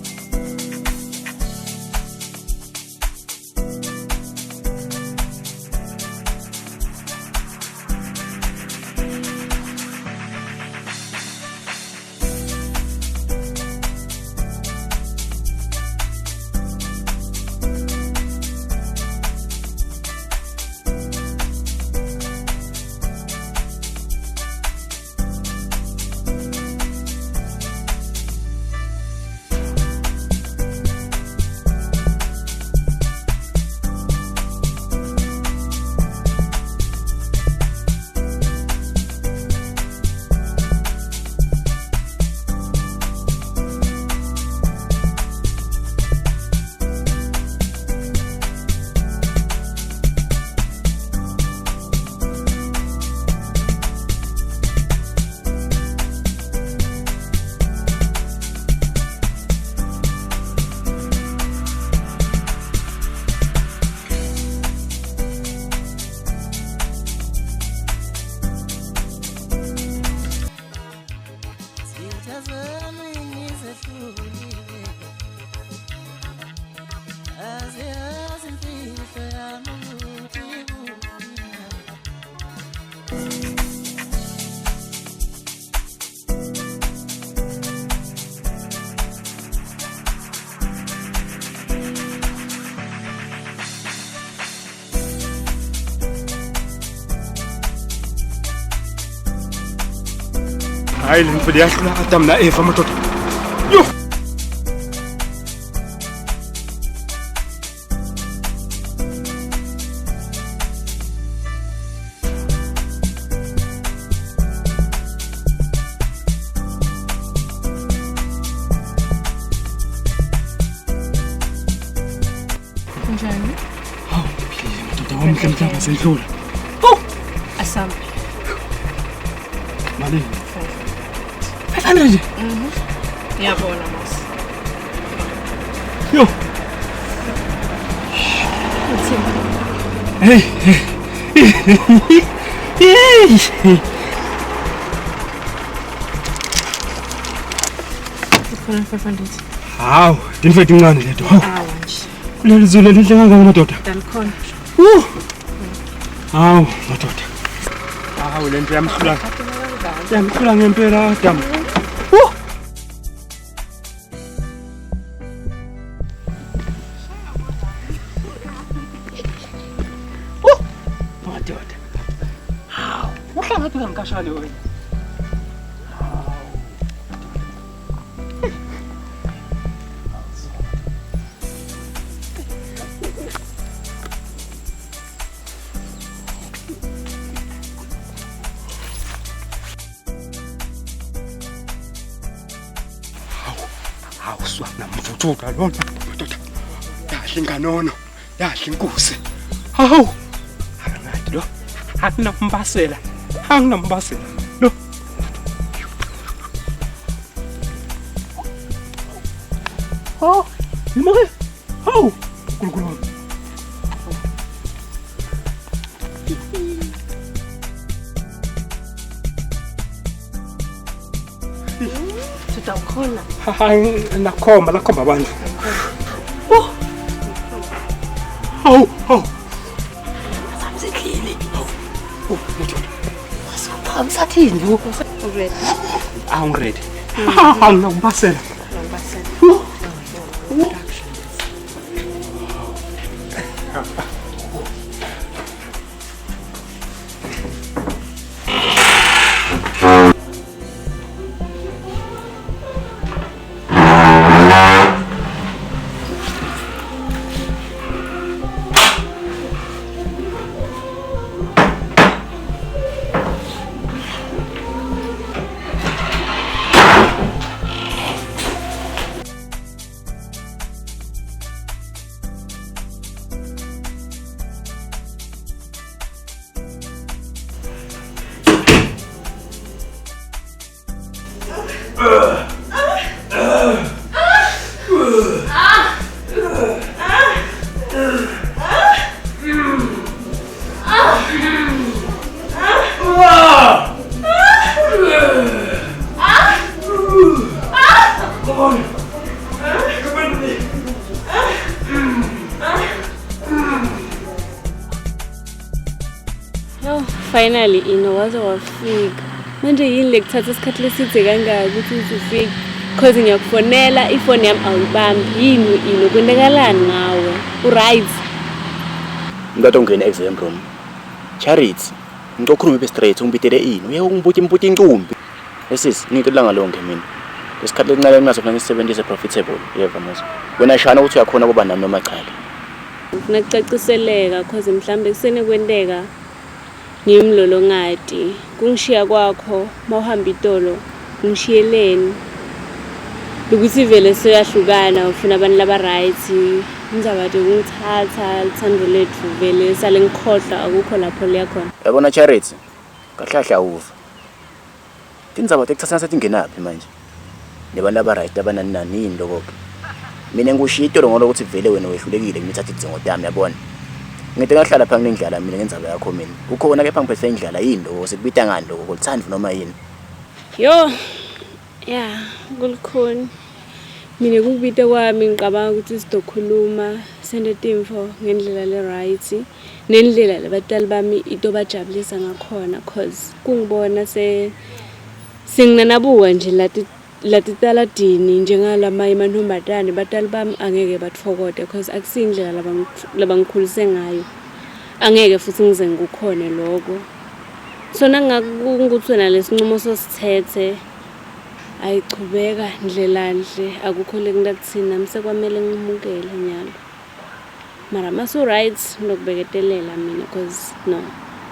Hayi le mfo yahlula Adam na Eva madoda. Yo. Njani? Hawu ngiphilile madoda wamhle mhlaba sendlula. Asambe. Malini? 500 nje. Mhm. Ngiyabona mos. Yo. Uthini? Hey. Hey. Ufuna 500. Hawu, ndimfethu incane letho. Hawu. Awa nje. Kuleli zulu elihle kangaka madoda. Dalikhona. Uh. Hawu madoda. Hawu lento yamhlula. Yamhlula ngempela Adam. Uh. Madoda. Hawu, uhlangaphi kankashane wena? Hawu swana mvuthuka lona madoda. Yadla inganono, yadla inkuzi. Hawu. Akangathi lo. Akunambasela. Akunambasela. Lo. Oh, yimake. Hawu. Nkulunkulu wami. Tutawukhona. Hayi nakhomba nakhomba abantu. Hawu, hawu. Samsendlini. Oh, madoda. Wasuphamisathini lo? Ready. Angiready. Anginambasela. Ngibasela. Yo, finally ino waze wafika. Manje yini lekuthatha isikhathi leside kangaka ukuthi uze ufike? Cause ngiyakufonela ifoni yami awuyibambi. Yini ino kwenzakalani ngawe? U-right? Mntwana ongena exam room. Charity, ngicela ukhulume ube straight ungibitele ini. Uye ungibuti imbuti incumbi. Esisi, ngike ilanga lonke mina. Lesikhathi lesincane enginaso kufanele ngisebenzise profitable. Yeva mos. Wena shana ukuthi uyakhona kuba nami noma cha ke. Ngifuna kucaciseleka cause mhlambe kusenekwenteka ngimlolongati. Kungishiya kwakho mawuhamba itolo ngishiyeleni. Ukuthi vele soyahlukana ufuna abantu laba right. Indzaba nje kungithatha lithando lethu vele sale ngikhohlwa akukho lapho liya khona. Yabona Charity, kahle kahle awuva. Tindzaba tekuthathana setingenaphi manje? Nebantu aba right abanani nani yini lokho ke? Mina ngikushiya itolo ngoba ukuthi vele wena wehlulekile ngimithatha idzingo tami yabona. Ngide ngahlala phansi nendlala mina ngendzaba yakho mina. Ukhona kepha ngiphethe indlala yini lokho sikubita ngani lokho kulithando noma yini? Yo. Ya, kulukhuni. Mina kukubita kwami ngicabanga ukuthi sizokhuluma sende timfo ngendlela le right nendlela labatali bami itobajabulisa ngakhona cause kungibona se singinanabuka nje lati latitaladini njengalamanye amantombazane batali bami angeke batfokote cause akusiyindlela labangikhulise ngayo. Angeke futhi ngize ngikukhone lokho. So nangakungukuthi wena lesinqumo sosithethe Ayichubeka ndlelanhle akukho lekungakuthini nami sekwamele ngimukele nyalo. Mara masu-right ngilokubeketelela mina cause no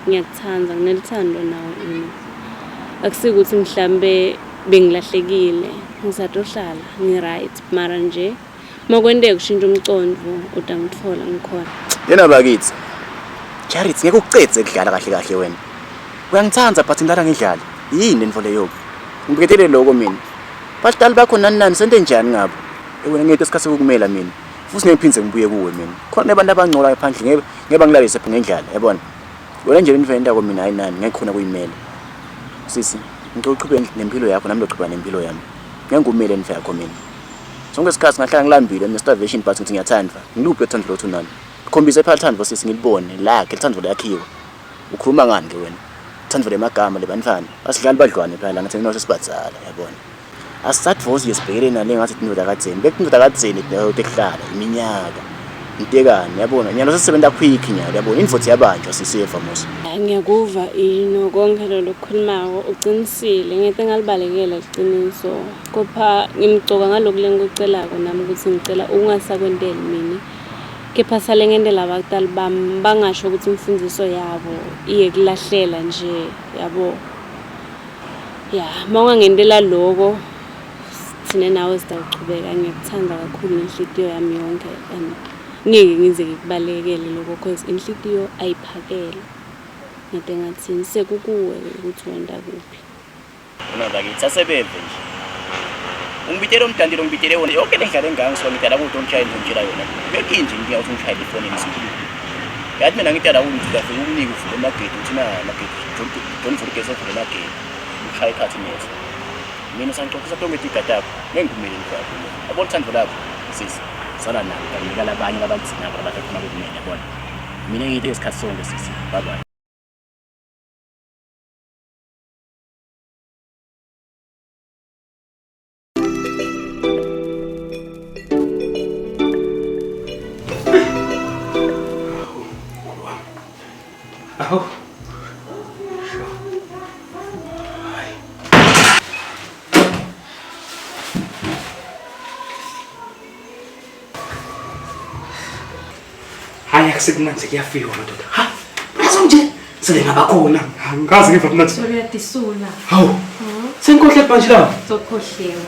ngiyakuthanda nginelithando nawe ino. Akusikuthi mhlambe bengilahlekile ngisatohlala ngi-right mara nje makwenteka ushintsha umcondvo utangitfola ngikhona. Yena bakithi. Charity ngeke ukucedze kudlala kahle kahle wena. Uyangithanda but ngidlala ngidlala. Yini lento leyo? Ngibeketele lokho mina. Badlali bakho nani nani sente njani ngabo? Wena ngeke isikhathi sokumela mina. Futhi ngeke ngiphinde ngibuye kuwe mina. Khona abantu abangcola phandle ngeke ngeke bangilalise ngendlala, yabona? Wena nje lento yentako mina hayi nani ngeke khona kuyimela. Sisi, ngicela uqhubeke nempilo yakho nami ngizoqhubeka nempilo yami. Ngeke ngumele lento yakho mina. Sonke isikhathi ngahlala ngilambile mina starvation but ngithi ngiyathandwa. Ngiluphi uthando lothu nalo? Khombisa phela uthando sisi ngilibone lakhe uthando liyakhiwa. Ukhuluma ngani ke wena? Uthando lemagama lebantwana. Asidlali badlwane phela lana thina sesibadzala yabona. Asisadvozi nje sibhekele nale ngathi indoda kadzeni. Bekuthi indoda kadzeni tekuhlala iminyaka. Intekane yabona. Nyalo sesisebenza quick nyalo yabona. Indvodza iyabanjwa sisi eva mos. Ngiyakuva ino konke lo lokukhulumako uqinisile ngete ngalibalekela iqiniso kopha ngimcoka ngaloku lengikucelako nami ukuthi ngicela ungasakwenteli mina kepha sale ngentela abatali bami bangasho ukuthi imfundiso yabo iye kulahlela nje yabo ya uma ungangentela loko thina nawe sitawuchubeka ngiyakuthanda kakhulu ngenhlitiyo yami yonke and ngeke ngize ngikubalekele loko cause inhlitiyo ayiphakele ngete ngathini sekukuwe-ke ukuthi wenda kuphi. Wena bakithi asebeve nje. Ungibitele umdantile ungibitele wona yonke le ndlela engaka ngisuka ngidala kude ongishayela ngitshela yona. Bekinje inkinga ukuthi ungishayele efonini sibili. Yathi mina ngidala kude ngafika ukunike uvule amagedi uthi na amagedi John vula igesi ovule amagedi. Ushaya ikhathi net. Mina usangixoxisa tonke igadi yakho. Ngeke ngimele ngifake mina. Yabona uthando lakho sisi. Sala nalo kanika labanye labagcinako abathi kumele yabona. Mina ngiyite isikhathi sonke sisi. Bye bye. Awu. Hayi akusekumanje kuyafiwa madoda. Ha. Bese nje sele ngabakhona. Angikaze ngiva mnandi. Soluyatisula. Hawu. Senkohle manje la. Sokhohliwe.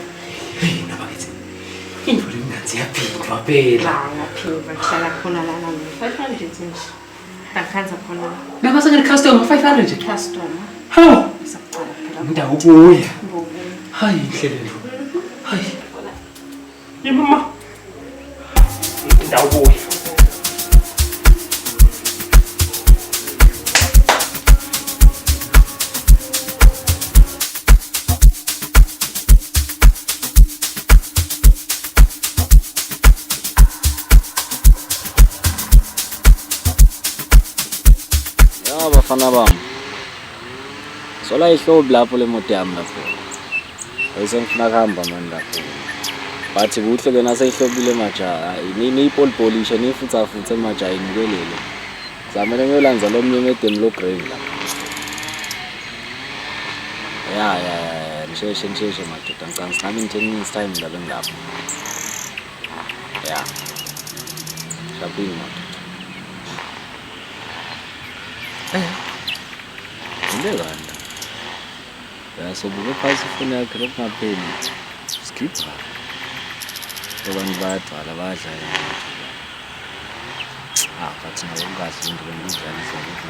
Hey nabakithi. Into lemnandi yaphindwa phela. La ngaphindwa ngihlala khona lana mina 500 nje. Ngakhanza khona la. Naba sengine customer 500 nje. Customer. Hawu. Sakuqala phela. Indawo ubuya. Ngobuya. Hayi inhle lento. Hayi. Yemama. Indawo ubuya. Ya bafana bami. Sola ihlobi lapho le moto yami lapho. Bese ngifuna kuhamba mani lapho. Bathi kuhle ke naseyihlobile majaha. Niyipolipolishe niyifuthafuthe majaha inukelele. Zamele ngiyolanza lo mnye emedeni lo grey lapho. Ya ya ya nisheshe nisheshe madoda ngicabanga singabe in 10 minutes time ngabe ngilapho. Ya. Shapini madoda. Into kani? Uyasobuka phasi ifoni yakhe lokhu ngapheli. Skipha. Abantu bayadwala bayadlala. Ah, but nabo kungahle into bengidlalisa ukuthi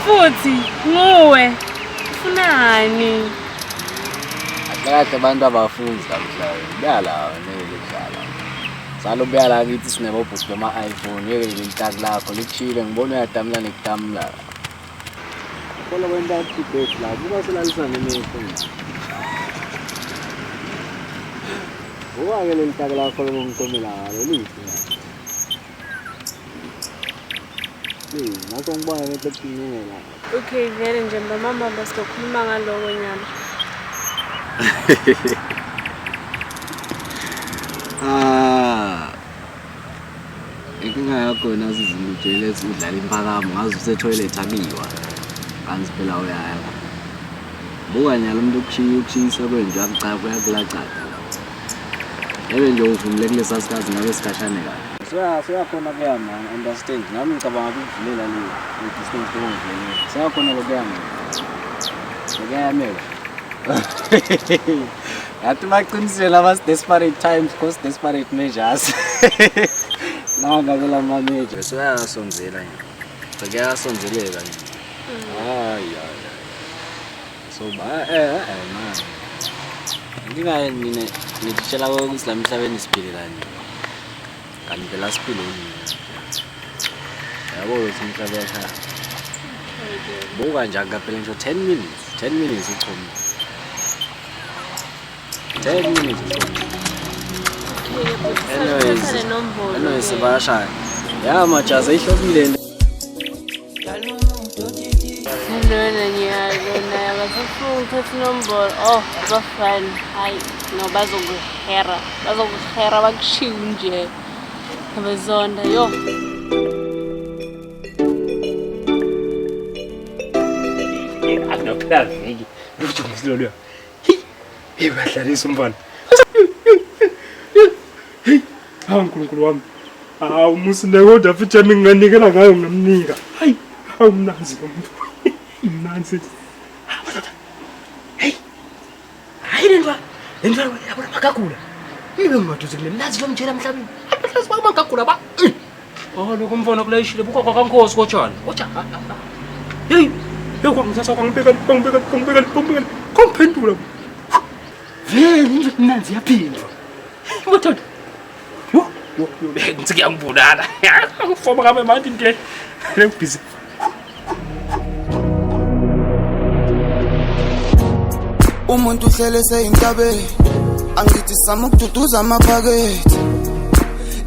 Futhi nguwe ufunani? Kahle abantu abafunzi la mhlawumbe. Buyala nele kudlala. Salo buyala kithi sinebobhuti bama-iPhone yeke leli taki lakho likushile ngibona uyatamula nekutamula. Khona wena update la buka selalisa nemehlo. Buka-ke leli taka lakho lobomcomela ngalo lihle. Hey, ngakho ngibona lento ekuncingela. Okay, vele nje mbamama basizokhuluma ngaloko nyama. Ah. Inkinga yakho wena sizinto ujwayele ukuthi udlala impakamo ngaze use-toilet akuyiwa. Kanti phela uyaya. Buka nyalo umuntu ukushiya ukushiyisa kwenje uyakuca uyakulacada la. Ebe nje uvumile kulesa sikhathi ngabe sikhashane kabi. Soyakhona kuyama understand nami ngicabanga ukuvulela le le distance lokungivulela. Soyakhona lokuyama. Lokuyameka. Yathi baqinisile abas desperate times cause desperate measures. Nanga ke la manager soyasonzela nje. Sekuyasonzeleka nje. Hayi hayi. So ba man. Inkinga mina ngitshela ukuthi la emhlabeni siphile nje. Kanti phela siphile yini. Yabo ukuthi umhlaba uyashaya. Buka nje akaphela ngisho 10 minutes, 10 minutes uchoma. 10 minutes uchoma. Anyways, anyways bayashaya. Ya majaza ihlobile le. Lona nyalo naye abasafuni ukuthatha inombolo. Oh, abafani. Hayi, no bazokuhera. Bazokuhera bakushiye nje. Abazonda yo. Akunophela viki. Lujungisi loluya. Hey, uyadlalisa umfana. Hey, hawu Nkulunkulu wami. Hawu musinde kodwa futhi yami nginganikela ngayo ngingamnika. Hayi, hawu mnanzi lo muntu. Mnanzi. Hey. Hayi le ntwana. Le ntwana yabona makagula. Nibe ngimaduze kule mnanzi lo mtshela emhlabeni. Abahlazi ba makagula ba. Oh, lokho mfana kulayishile buka kwakankosi kotshani. Kotshani. Hey, hey kwangithatha kwangibeka kwangibeka kwangibeka kwangibeka kwangiphendula. Vele nje mnanzi yaphindwa. Madoda. Yo, yo, yo, ngithi kuyangibulala. Ngifoma kabe manje into le busy. Umuntu uhlele seyintabeni angithi sama ukududuza amaphakethe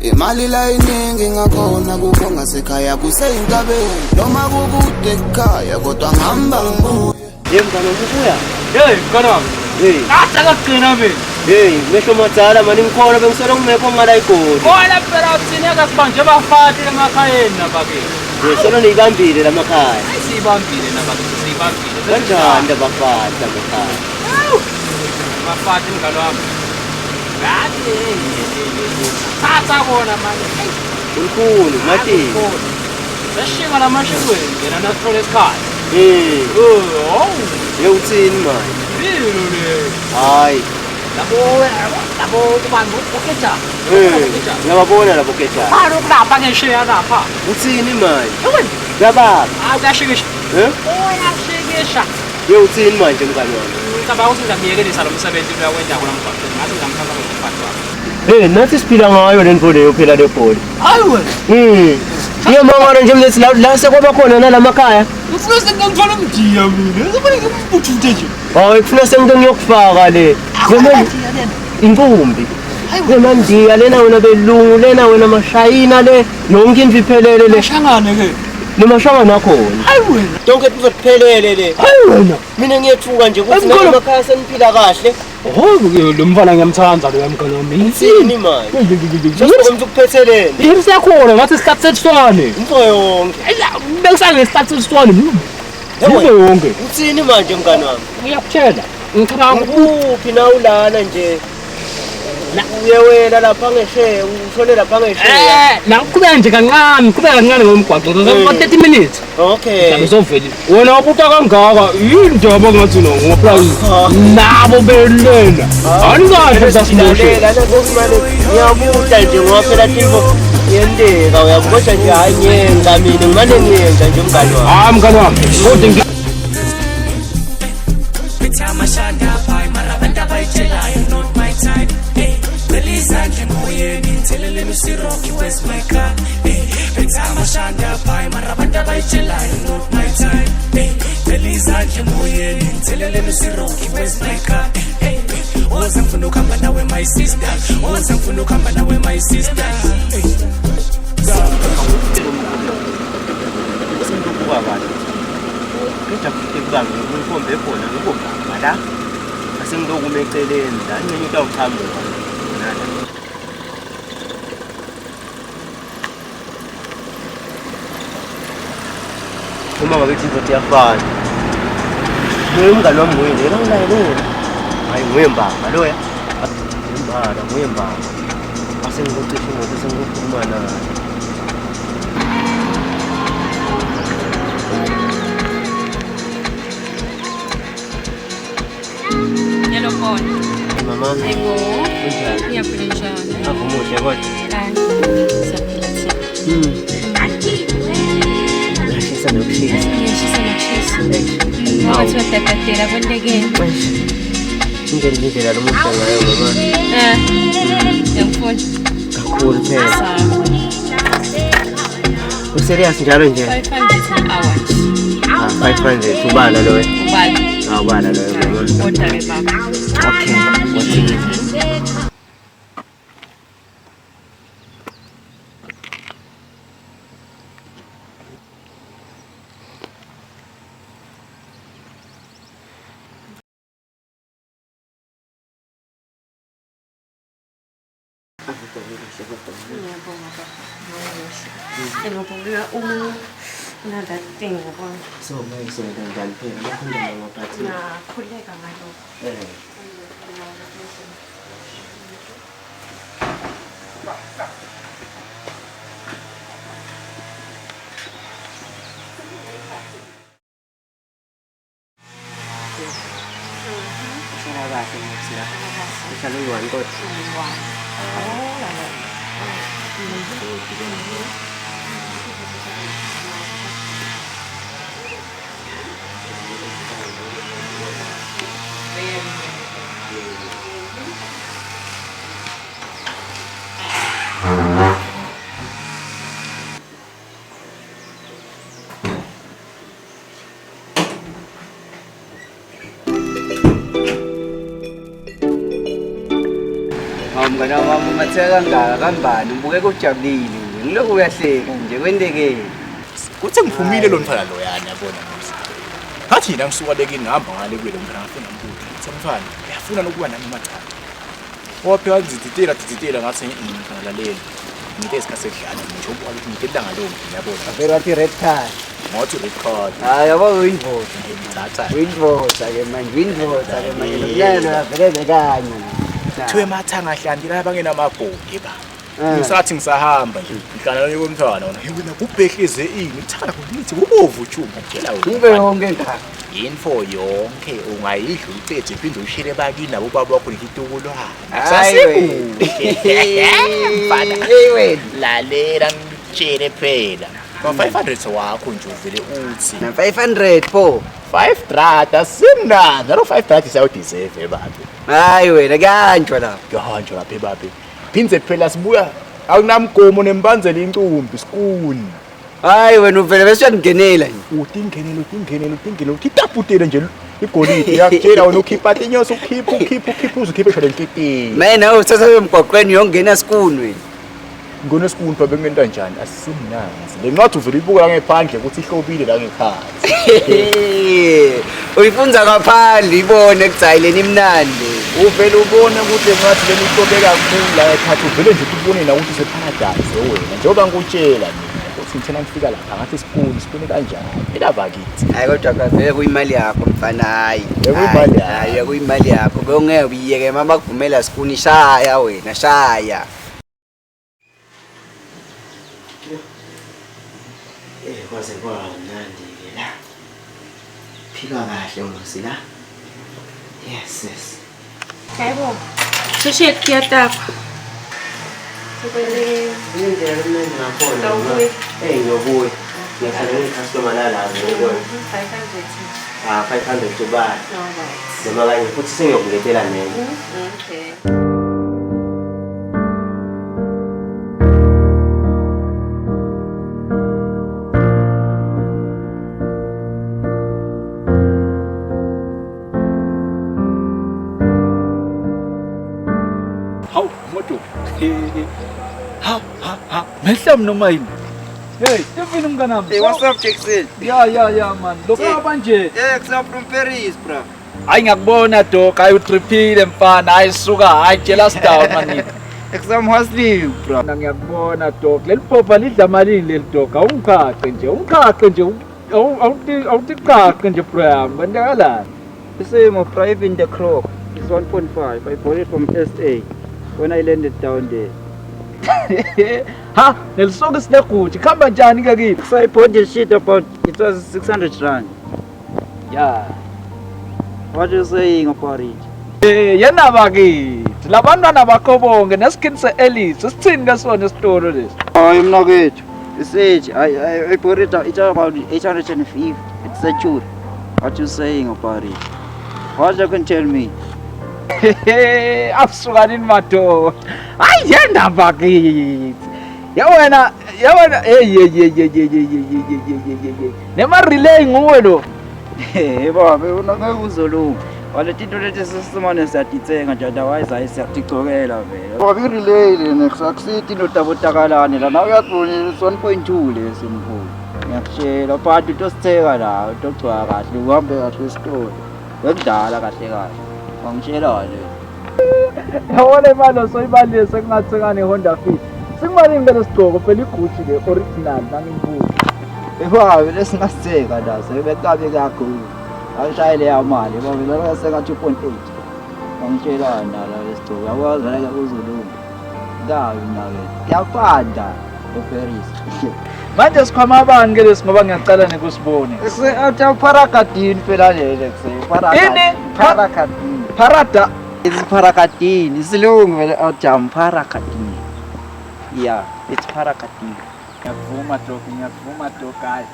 imali la iningi ngakhona kukho ngasekhaya kuseyintabeni noma kukude ekhaya kodwa ngihamba ngibuya. Hey mngani ubuya? Hey mngani wami. Hey. Athi akagcina mina. Hey, mehlo madzala mani ngikhona bengisolo ngimekho ngala igoli. Khona phela thina kasibanje bafati emakhayeni nabakithi. Hey, solo niyibambile lamakhaya. Hayi siyibambile nabakithi siyibambile. Kanjani labafati lamakhaya? Bafati mngani wami. Ngathi thatha kona manje. Ulukhulu, matini. Seshinga lamashikweni ngena nasithola isikhathi. Hey. Oh, Hey uthini manje? Impilo le. Hayi. Labo labo kubani bokeja. Hey, ngiyababona labo keja. Balo kulapha ngesheya lapha. Uthini manje? Yewena. Kuyababa. Ah, kuyashikisha. Eh? Uyashikisha. Hey uthini manje mngani wami? Ngicabanga ukuthi ngizamyekelisa lo msebenzi lo yakwenza kona mgwaqeni. Ngathi ngizamthatha ngomfati wami. Hey, nathi siphila ngayo le nto leyo phela le bholi. Hayi wena. Ngiyamangala nje mlethi la la sekwaba khona nalamakhaya. Ngifuna sengithola umdiya mina. Ngifuna ngimbuthuthe nje. Hayi kufuna sengike ngiyokufaka le. Noma inkumbi. Nemandiya lena wena belungu lena wena mashayina le yonke into iphelele le. Mashangane ke. Nemashangane akhona. Hayi wena. Tonke tuzophelele le. Hayi wena. Mina ngiyethuka nje ukuthi Mkhulu. namakhaya seniphila kahle. Oh, lo mfana ngiyamthanda lo mngani wami. Uthini manje? Sesizokumthi ukuphetheleni. Yini siyakhona ngathi isikhathi sethu Into yonke. Bengisale isikhathi sethu Into yonke. Uthini manje mngani wami? Ngiyakutshela. Ngicabanga Ukuphi na ulana nje? Uyewela lapha ngesheya, ushone lapha ngesheya. Eh, la qhubeka nje kancane, qhubeka kancane ngomgwaqo. Ngo 30 minutes. Okay. Mhlawumbe uzovela. Wena wabuta kangaka, yini ndaba ngathi no ngoplazi. Nabo belena. Anikahle sasimoshe. Lalela la ngiyabuta nje ngoba phela tinto yenteka uyabukosha nje hayi ngiyenga mina ngimane ngiyenza nje mngani wami. Hayi mngani wami. Kodwa ngi Bithamashanda pie, mara abantu abayitshelayo not my type. Hey, cela izandla emoyeni, ngitheleleni usiroki, where's my car? Hey, bithamashanda pie, mara abantu abayitshelayo not my type. Hey, cela izandla emoyeni, ngitheleleni usiroki, where's my car? Hey, Oh, sengifuna ukuhamba nawe my sister. Oh, sengifuna ukuhamba nawe my sister. Hey. Ngikhombe khona ngikubamba la asengilokuma eceleni la incenye utawuqhamuka nala. Uma ngabe kuthi iyafana nguye umngani wami, nguye nje kangilayelele. Hayi, nguye mbamba loya, imbala nguye mbamba. Asengilocisha imoto, sengilokhuluma naye. Yellow phone. Mama. Hayibo. Kunjani? Ngiyaphila, njani? Avumuhle kodwa. Hayi. Siyaphila thina. Uyashisa nokushisa. Ngiyashisa nokushisa. Ngoba thiwa dadadela kwentekeni. Indlela indlela lo muhle ngayo mama. Eh. Ngiyakufuna. Kakhulu phela. Sawa. Userious njalo nje? 500 an hour. Ah, 500 ubala loyo. Ubala. Ah, ubala loyo mama. Kodwa ke baba. Okay, wathini? Ngiyabonga baba. Ngiyabonga una that thing yabona. So manje soyenza njani phela amakhondomu angaphathi? Ngakhuleka ngalokho. Eh. Uhlala kahle ngokuthi la. Uhlala uyi-one kodwa. Hawu mngani wami, umatheka kangaka kambani, ubukeka ujabulile nje. Ngilokhu uyahleka nje, kwentekeni? Kuthe ngiphumile lo mfana loyana, yabona musa. Ngathi yena ngisuka lekini ngihamba ngale kuye lo mfana, ngafika ngambuza. Ngithe mfana, uyafuna nokuba nami emacala? Wapheka ngizididela dididela, ngathi mfana lalela. Ngithe isikhathi sekudlala nje njengoba ukuthi ngithe ilanga lonke, yabona. Vele wathi red card. Ngathi red card. Hayi yabo, uyindoda. Ngithatha. Uyindoda ke manje, uyindoda ke manje. Lo mnyalo vele bekanye. Kuthiwe emathanga ahlandela abangenamabhodi ba. Eh. Ngisathi ngisahamba nje. Ngihlala nje komntwana wona. Hey wena, kubhehlize ini? Uthanda kulithi kubovu chuma tshela wena. Ibe yonke ngaka. Info yonke ungayidla uqede uphinde ushele bakini nabo baba wakho nekitukulwane. Hayi Akusasekuhle. Mfana. Hey wena. Lalela ngitshele phela. Ma 500 wakho nje uvele uthi. Na 500 pho. 5 rand asimnandi. Lo 5 rand siyawudeserve babe. Hayi wena, kuyanjwa lapha. Kuyahanjwa lapha babe. Phindze phela sibuya awunamgomo nembanzela incumbi sikuni. Hayi wena, uvele bese uyangingenela nje. Utingenele, utingenele, utingenele, uthi itaputele nje igolide yakutshela wena, ukhipha tinyosi, ukhipha, ukhipha, ukhipha, uze ukhiphe shona enketeni. Mina nawe uthatha emgwaqweni uyongena sikuni wena. Ngone sikuni babe, kungenta njani? Asimnanzi. Le ncwadi uvele uyibuka la ngephandle ukuthi ihlobile la ngekhathi. Uyifunza ngaphandle ibone kuthi hayi lena imnandi. Uvele ubone ukuthi le ncwadi lena ihlobe kakhulu la ekhathi, uvele nje ubone na ukuthi useparadise wena. Njengoba ngikutshela mina ukuthi ngithena ngifika lapha ngathi sikuni, sikuni kanjani? Phela bakithi. Hayi kodwa vele kuyimali yakho mfana, hayi. Bekuyimali yakho. Hayi, kuyimali yakho. Bewungeke uyiyeke mama kuvumela sikuni, shaya wena, shaya. Eh, kwaze kwamnandi-ke la. Phika kahle musi la. Yes, yes. Hayibo. Sheshe kuyatakwa. Indlela emnandi ngakhona. Sawubuya. Eh, ngiyobuya. Ngiyahlala ngiyicustomer lala ngiyobona. 500. Ah, 500 ubala. Alright. Noma kanye futhi sengiyokuletela nene. Okay. Mehlam noma yini? Hey, Stephen mnganami. Hey, what's up Jackson? Yeah, yeah, yeah man. Lokho Hey. kanje. Yeah, I'm from Paris, bro. Hayi ngiyakubona dog, hayi utriphile mfana, hayi suka, hayi jealous down man. I'm hustling, bro. Mina ngiyakubona dog. Leli phopha lidla malini leli dog? Awungiqaqe nje, ungiqaqe nje. Awuthi qaqe nje bro yami. Kwenzakalani? The same, bro. Even the croc is 1.5. I bought it from SA when I landed down there. Ha, nelisuke sineguji. Khamba njani ke kithi? So I bought this shit about, it was 600 rand. Yeah. What you saying about it? Eh, yena bakithi. Labantwana bakho bonke neskin se-Elite. Sithini ke sona isitolo lesi? Oh, mnakethu. It's I bought it, it's about 850. It's a chur. What you saying about it? What you can tell me? Asuka nini madoda? Hayi yena bakithi. Yawena, yawena, hey hey hey hey hey hey hey hey hey hey hey. Nema relay nguwe lo. Hey baba, unangeke uzolunga. Wale tinto leti sisimane siyatitsenga nje otherwise hayi siyaticokela vele. Baba i-relay lena akusithi into tabotakalane la nawe uyazibona it's 1.2 lesi mkhulu. Ngiyakutshela but utositheka la utogcoka kahle uhambe kahle esitolo. Bekudala kahle kahle. Wangitshela nje. Yabona imali osoyibalile sekungathenga ne-Honda Fit. Sikumalini ke lesigqoko phela iGucci le original nangiyibuka. Baba lesingasitheka la sebekabe kakhulu. Angishayele yamali baba lona senga 2.8. Wangitshela nala lesigqoko yakwazi vele kuzolunga. Kabi nawe. Kuyafanda eParis. Manje sikhwama abani ke lesi ngoba ngiyacala nekusibone. Athi parakadini phela lele kuse. Ini? Parakadini. Parada. It's parakadini. Isilungu vele awujam parakadini. Yeah, it's parakadini. Ngiyakuvuma dog, ngiyakuvuma dog hayi.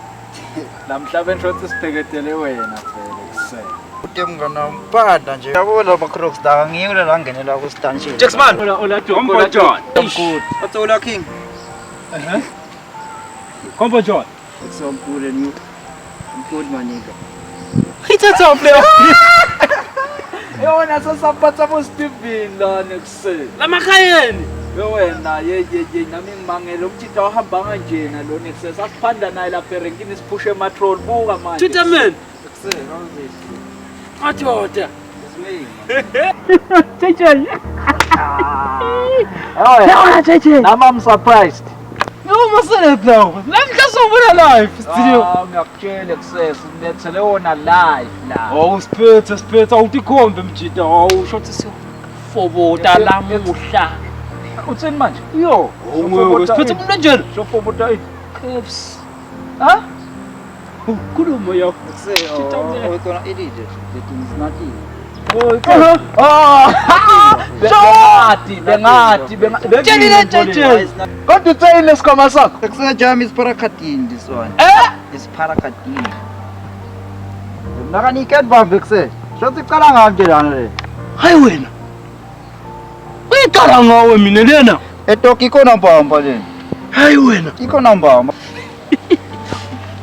Lamhlabeni shothi sibheketele wena vele kusele. Ude mngani wami phanda nje. Yabo laba Crocs la ngiyo la ngenela ku stanchion. Jackson. Ola ola dog, Combo ola dog. John. Good. What's Ola King? Combo John. It's so good and you. I'm good my nigga. Ithatha player. Yona sasaphatha bo Steven la nekusele. Lamakhayeni. Wena ye ye ye nami ngimangele umthitha wahamba kanjena lo nekusele sasiphanda naye lapha erenkini siphushe ematrol buka manje. Twitter man. Kuse, how's it? Madoda. It's me. JJ. Yona JJ. Nami I'm surprised. No masele lawo. Namhla sobona live studio. Ah ngiyakutshela kusese ngilethele wona live la. Awu siphethe siphethe awutikhombe mjita awu shothi sifobota lamuhla. Uthini manje? Yo, Shofobota siphethe ini. umuntu onjena. Shofobota ini. Caps. Ha? Khuluma yakho. Kuse, oh, we're gonna edit it. The thing is not in. Oh, bengati, bengati, bengati. Tshelile, JJ. Kodwa utheni lesikhwama sakho? Kuse jam is parakadini this one. Eh? It's parakadini. Mnaka bambe kuse. Shothi icala ngami nje lana le. Hayi wena. Uyiqala ngawe mina lena. Etoki ikhona mbamba lena. Hayi wena. Ikhona mbamba.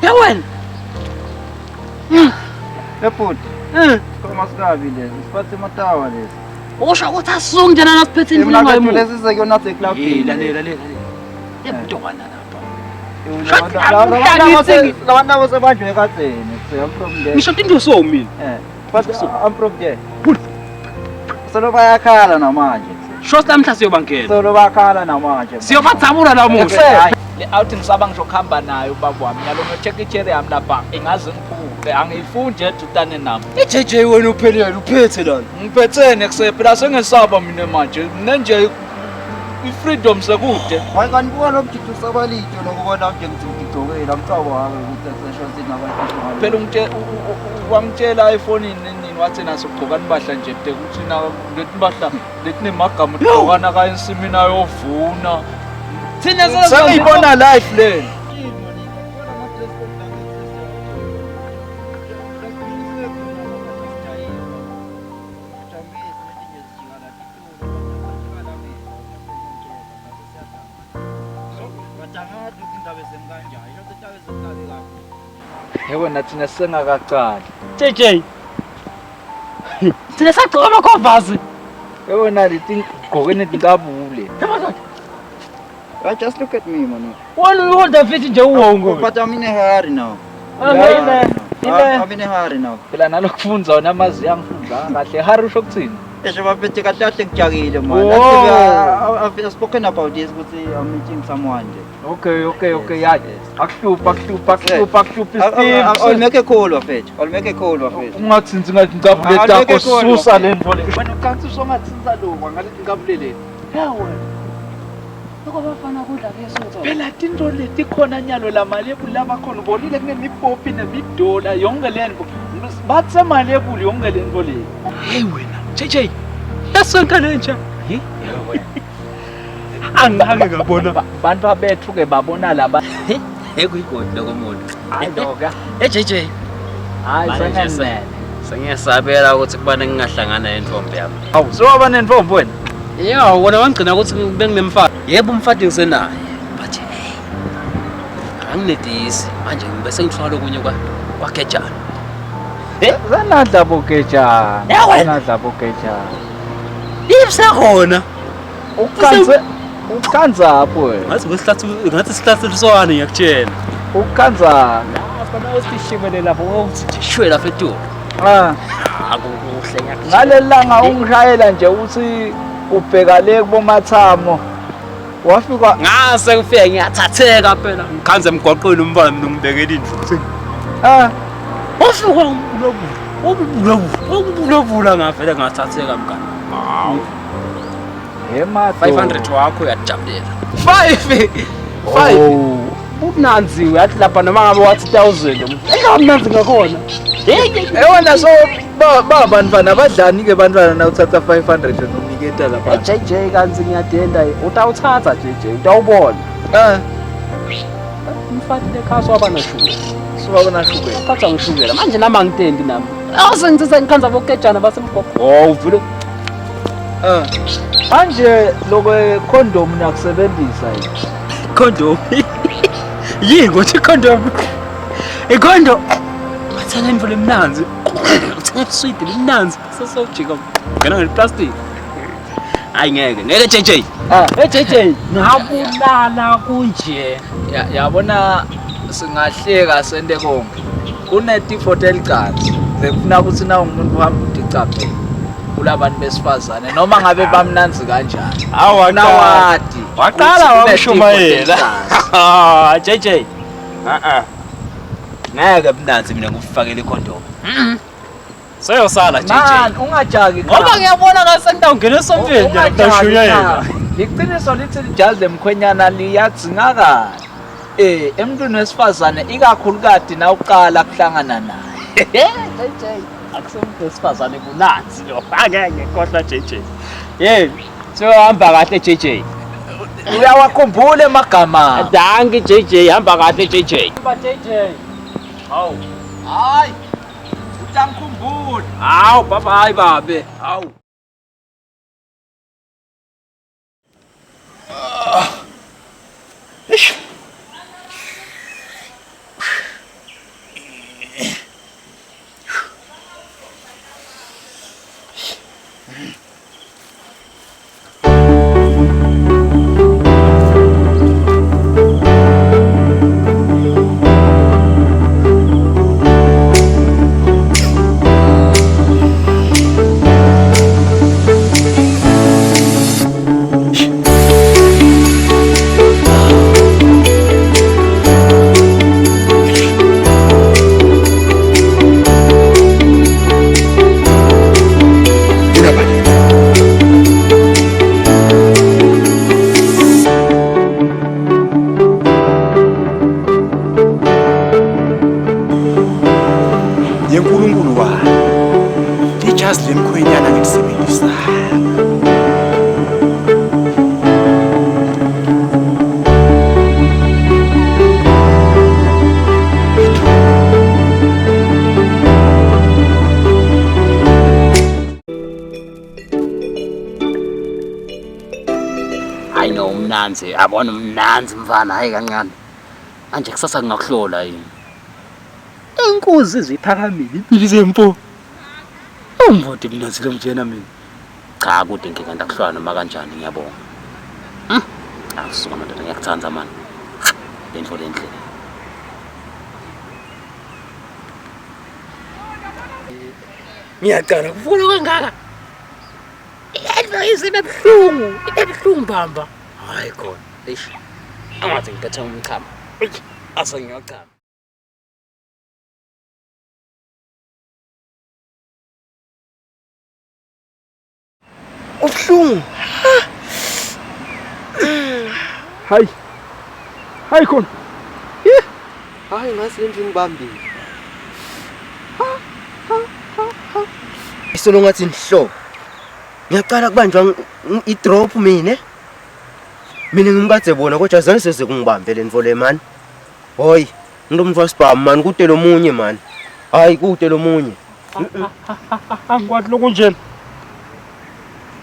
Ya wena. Ebhuti. Eh. Sikhwama sikabi lesi. Siphathe ematawa lesi. Usho ukuthi asisungena nasiphethe endlini Mnakethu ngayimu. lesi sekuyona seklabhini. Eh, lalela lalela. Yebutokwana lapha. Labantu abo sebanjwe kadzeni. Kuse, I'm from there. Ngisho into so mina. Eh. But I'm from there. Solo bayakhala namanje. Shosi namhla siyobangena. Solo bayakhala namanje. Siyobadzabula namuhla. Le outing ngisaba ngisho kuhamba nayo ubaba wami. Nyalo ngicheck icherry yami lapha ingaze ngiphuke. Angiyifuni nje edutane nami. I-JJ wena uphelele uphethe lana. Ngiphethene kusephi phela sengesaba mina manje. Mina nje i-freedom sekude. Hayi kanti buka lo mjito usabalito nokubona nje ngithi ngigcokela mcabango ukuthi sesho sinabantu. Phela wangitshela efonini nini wathi naso gqokani impahla nje de ukuthi na leti impahla letinemagama ugqokana ka ensimini ayovuna. Thina Sengiyibona live le. Yebo nathina singakaqali. JJ. Thina sagcoka amakhovasi. Yebo naleti gqoke netinkabule. Well, just look at me, man. Wena uyi-Honda Fit nje uwonke. But I'm in a hurry now. Ah, ine. I'm in a hurry now. Phela nalokufundza wona amazwi angifundza kahle. Hurry usho kuthini? Esho bafethu kahle kahle ngijakile man. Oh. Actually, I've spoken about this ukuthi I'm meeting someone nje. Okay, ya. Akuhluphi, akuhluphi, akuhluphi, akuhluphi I'll Steve. make a call bafethu. I'll make a call bafethu. Ungathinzi ngathi ngicabule I'll make takho a call, susa bafethu. le nto le. Wena ukanti usongathinza lokwa ngalethi ngicabule le. Ya wena. Loko bafana kudla kuyesutha. Phela tinto leti khona nyalo la malebuli labakhona ubonile kunemipopi nemidola yonke le nto. Batse malebuli yonke le nto le. Hey wena, JJ. Yasonka lenja. Angake ngabona bantu abethu ke babona laba. Ekuyigodi loko muntu. Hayi doka. Hey JJ. Hayi sengenele. Sengiyasabela ukuthi kubane ngingahlangana nentombi yami. Awu, sewaba nentombi wena? Ya, wona wangigcina ukuthi benginemfati. Yebo umfati ngisenaye. But hey, anginedisi manje ngibe sengithwala okunye kwa kwagejana. Zanadla bogejana. Ya wena. Zanadla bogejana. Isekhona. Ukhanze ukhanza apho wena. Ngathi kwesihlathi ngathi sihlatheliswane ngiyakutshela. Ukhanza. Lapha nawe sishimele lapho uthi shwela fethu. Ah. Akukuhle ngiyakutshela. Ngaleli langa ungishayela nje uthi ubheka le kubomathamo. Wafika Ngase ngifike ngiyathatheka phela. Ngikhanze emgwaqweni umfana mina ngibekela indlu. Ah. Wafika ubulobula ubulobula ngavele ngathatheka mngani. Hawu. Yema 500 wakho uyajabulela. 5 5 Bumnanzi uyathi lapha noma ngabe wathi 1000 engamnanzi ngakhona. Ewena so ba bantwana badlani ke bantwana na uthatha 500 uniketa lapha. JJ kanti ngiyadenda utawuthatha JJ utawubona. Eh. Umfati lekhaya waba noshukela. Siwaba nashukela. Phatha ngishukela manje nami angitendi nami. Awuse ngithatha ngikhanza bokejana basemgogo. Oh uvule Eh. Manje lokwe condom nakusebenzisa yini? Condom. Yini ngothi condom? Ikhondo. Wathenga imvula emnanzi. Uthenga iswidi limnanzi. Sesojika. Ngena ngeplastic. Hayi ngeke, ngeke JJ. Ah, hey JJ, ngabulala kunje. Ya yabona singahleka sente konke. Kunetifo telicansi. Bekufuna ukuthi na umuntu uhamba uticaphe kulabantu besifazane noma ngabe bamnanzi kanjani. Hawu, waqala. Nawadi. Waqala wamshumayela. JJ. Ah ah. Ngeke mnanzi mina ngikufakele ikhondom. Seyosala JJ. Man, ungajaki. Ngoba ngiyabona ngase ngitawungena esontweni Ungajaki. Liqiniso lithi lijazi lemkhwenyana liyadzingakala. Eh, emntwini wesifazane ikakhulukati na uqala kuhlangana naye. JJ, akusemuntu wesifazane kunanzi lo. Angeke ngikhohlwa JJ. Hey, sewahamba kahle JJ. Uyawakhumbula emagama. Danki JJ, hamba kahle JJ. Hamba JJ. Hawu. Hayi. Utangikhumbula. Hawu, bye bye babe. Hawu. Yenkulunkulu wami. Ijazi lemkhwenyana ngilisebenzisa. Hayi no umnanzi, abona umnanzi mfana hayi kancane. Manje kusasa ngingakuhlola yini? Inkuzi iziphakamile impilo zempo. Umvoti mnanzi lo mjena mina. Cha kude ngike ndakuhlola noma kanjani ngiyabonga. Akusuka madoda ngiyakuthanda mani. Lento lenhle. Ngiyacala kufuna kangaka. Yadla izimo ebuhlungu, ebuhlungu bamba. Hayi khona. Eish. Angathi ngiphethe umchamo. Eish, ase ngiyochama. Ubuhlungu. Hayi. Hayi khona. Hayi ngase lento ngibambile. Isolo ngathi nhlo. Ngiyaqala kubanjwa i-drop mina. Mina ngimkade bona kodwa zange seze kungibambe le nto le man. Hoyi, ngilomntfu wasibhamu man kude lomunye man. Hayi kude lomunye. Angikwazi lokunjena.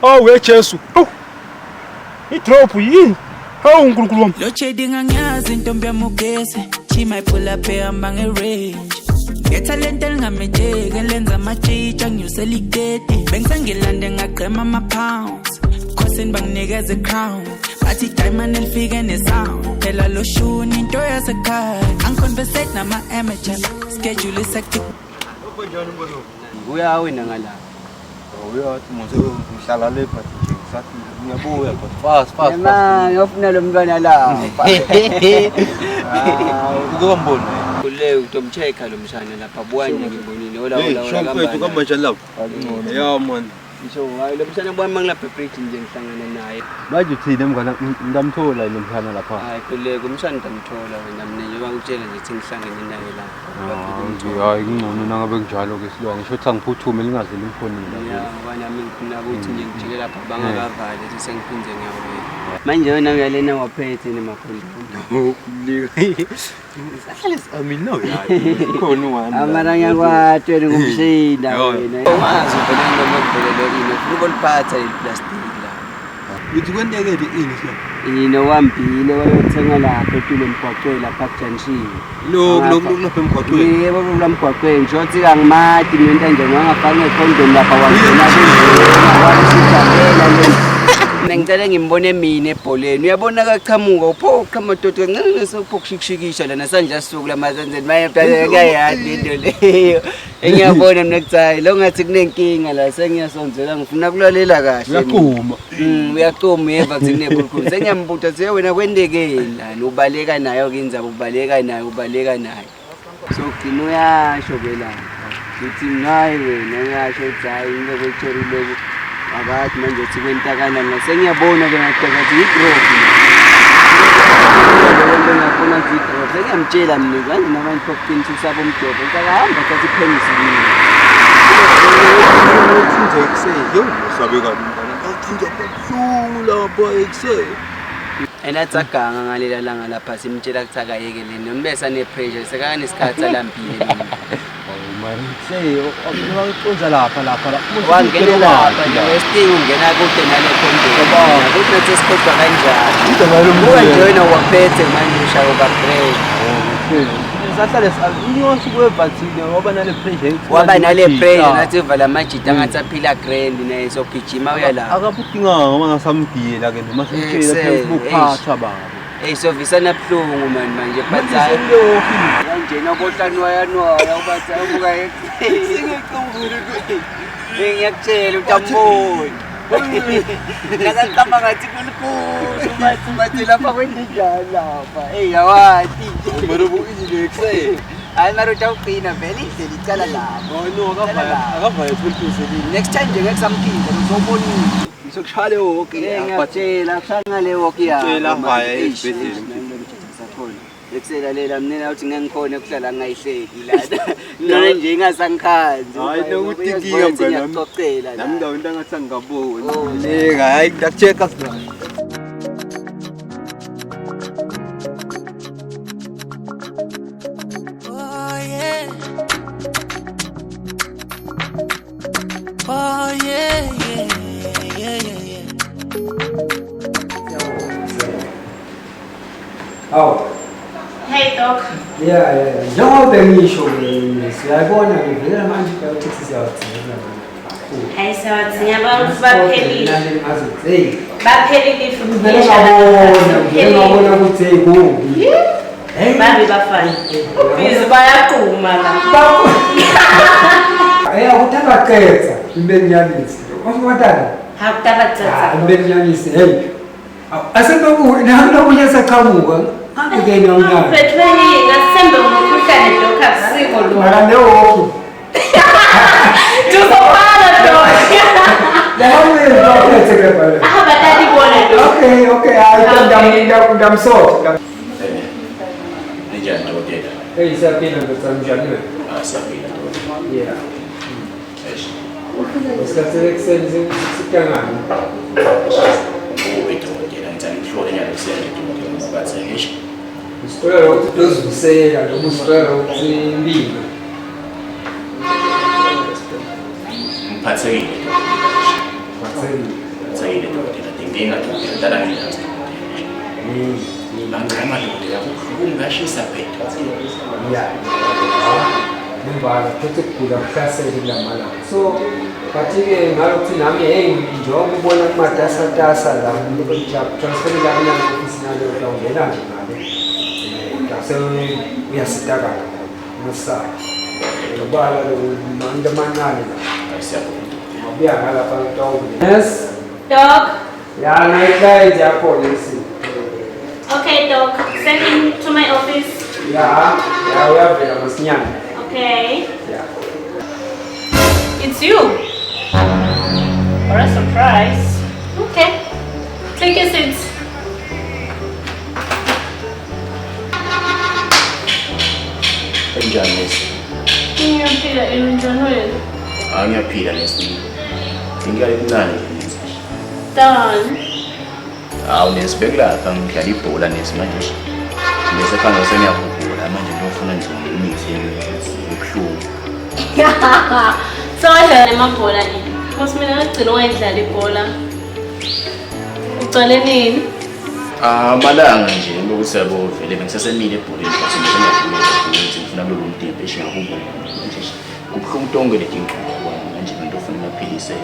Awu ye Jesu. Awu. I-drop yini? Hawu uNkulunkulu wami. Lo shading angiyazi intombi yami ugesi She might pull up ehamba nge-range Ngethalente elingamejeki elenza amatshitshi anginyusela iketi Bengisengilande ngagqema ama-pounds Khosini banginikeza i-crown Bathi diamond elifike ne-sound Phela lo shuni into yasekhaya Angiconversate nama-amateur Schedule is-hectic Buya wena ngala. Uyathi mose ngihlala le but nje ngisathi ngiyabuya but fast fast Ma, ngiyofuna lo mntwana lapha. Uke wambona? Kule utomcheck lo mshana lapha buya nje ngibonile. Hola hola hola. Hey, mfethu kamba njani lapho? Ya man. Ngisho hayi lo mshana buya mangilapha ebridge nje ngihlangana naye. Manje uthini mngana ngamthola lo mshana lapha. Hayi kuleko umshana ndamthola wena mina njengoba ngikutshela nje ukuthi ngihlangene naye lapha. Hayi kungcono nangabe kunjalo ke silwa ngisho ukuthi angiphuthume lingaze limfonile. Ya ngoba nami ngifuna ukuthi nje ngijike lapha bangakavali sengiphinde ngiyabuya. Manje wena uyalena waphethe nemakhondomu. Sahlale amina uyazi. Khona uwani. Amara ngiyakwati wena ngumshina wena. Ungazi vele noma kuvele lo ini ufuna ukuliphatha leli plastiki la. Uthi kwentekele ini sila? Ino wambile wayothenga lapha etulo emgwaqweni lapha kujantshini. Lo lo lapha emgwaqweni. Yebo kula mgwaqweni nje othi kangimati mina into nje ngangafaka ngekhondom lapha wangena kuzona wasijabela le. Mina ngicela ngimbone mina ebholeni. Uyabona kachamuka uphoqa amadoda kancane sewuphokushikishikisha lana sandla suku lamazanzeni maye phela kuyayadi into leyo. Engiyabona mina kuthi hayi lo ngathi kunenkinga la sengiyasonzela ngifuna kulalela kahle. Uyaquma. Uyaquma uyeva kuthi kunebukhulu. Sengiyambuta ukuthi wena kwentekeni lana ubaleka nayo ke indzaba ubaleka nayo ubaleka nayo. So gcina uyasho ke la. Uthi nayi wena uyasho ukuthi hayi into kwecheri lokhu akathi manje uthi kwentakana sengiyabona ke ngathi ukuthi i-drop. Leyo ngiyabona ukuthi i-drop. Sengiyamtshela mina manje namanje phokuqinisa usaba umjovo. Ngisakahamba thatha iphenisi kimi. Uthinja ekuseni. Yo, usabe kabi mngana. Uthinja kabuhlungu lapha ekuseni. And atsaganga ngalela langa lapha simtshela ukuthi akayeke le noma besane-pressure sekanesikhathi alambile. Mara ekuseni wakuconza lapha lapha la. Wangena lapha nje westing ungena kude nale khondom. Kuthi nathi sikhohlwa kanjani. Buka nje wena waphethe manje ushaya uba great. Sahlale inyosi kwevathile waba nale pressure. Waba nale pressure nathi uvala amajita ngathi aphila grand naye sogijima uya lapha. Akabudinganga ngoba ngasamdiyela ke noma simtshela phela ukuphatha baba. Hey sovisana buhlungu mani manje but Manje sekuyofi. Kanjena bohlanwaya nwaya ubathi abuka singekumbule ngiyakutshela utamboni. Nakaqamba ngathi kulukhulu bathi bathi lapha kwenjenjani lapha. Hey awati. Mara bukile ekuseni. Hayi mara utawuqina vele indlela icala lapho. Oh no akavaya akavaya 20 Next time nje ngeke samphinde uzobonile. Ngizokushaya le woke. Ngiyakutshela kushaya ngale woke yakho. Tshela vaya esibhedlela. Ekuselalela mina uthi ngeke ngikhone ukuhlala ngingayihleki lana. Mina nje ingasangikhanzi. Hayi nokuthi inkinga mngani wami. Ngiyakuxoxela la. Nami ndawo into angathi angikaboni. Leka hayi ngiyakuchecka silwane. Oh yeah. Oh yeah, yeah, yeah, yeah, yeah. Awu. Hey doc. Yeah, yeah. Njengoba bengisho ke siyayibona ke vele manje i-taxi siyawudinga manje. Hayi sawathi ngiyabona ukuthi baphelile. Hey, Baphelile if ngivele ngabona, ngivele ngabona ukuthi hey kubi. Babi bafana. Busy bayaqhuma la. Eh akutabaqetha imbenyanyisi. Wasibona? Hakutabaqetha. Imbenyanyisi hey. Asebabu nami lokunye saqhamuka. Ngabe ke nona. Uphethwe yini? Asembe umkhuhlane dokha akusiko lo. Mara newoku. Tuzobala dok. Lama baphethe ke bhala. Ah batalibona dok. Okay, okay, hayi ndam ndamsotha. Ninjani dokotela? Hey siyaphila ndoda njani wena? Ah siyaphila dokotela. Yeah. Eish. Isikhathi ekuseni sihlangane. Kubi dokotela ngicela ngihlole nyalo kuseni dokotela ngoba eish. Usithola ukuthi uzibusela noma usithola ukuthi impilo. Ngiphathekile dokotela. Phathekile. Ngiphathekile dokotela. Inkinga dokotela dala ngiyazi dokotela. Bangicama dokotela kubuhlungu kuyashisa phela. Yeah. Nembala futhi kugula kuhlasele kulamalanga. So but-ke ngalokuthi nami hey njengoba ubona kumatasatasa la transferela kulana ofisi nalo utawungena nje ngale. Ngase uyasitakala khona umasayi. Ubala lo mantu amancane la. Siyabonga. Mabuya ngalapha utawungena. Yes. Doc. Ya na-client yakho lesi. Okay doc, send him to my office. Ya, ya uyavela masinyane. Okay. Yeah. It's you. What a surprise. Okay. Take a seat. Enjani lesi? Ngiyaphila enjani wena? Ah ngiyaphila lesi. Inkinga encane nje lesi. Done. Hawu nesi bekulapha ngidlala ibhola nesi manje. Bese khona sengiyakhuphula manje ngiyofuna nje imithi yobuhlungu. So wadlala amabhola yini? Nkosi mina ngagcina ungayidlala ibhola. Ucale nini? Ah malanga nje lokuthi yabo vele bengisasemile ebholeni futhi ngiyakhuphula ukuthi ngifuna kulo mdimba eshe ngakubona manje kubuhlungu tonke leti nhlungu manje ngintofuna amaphilisi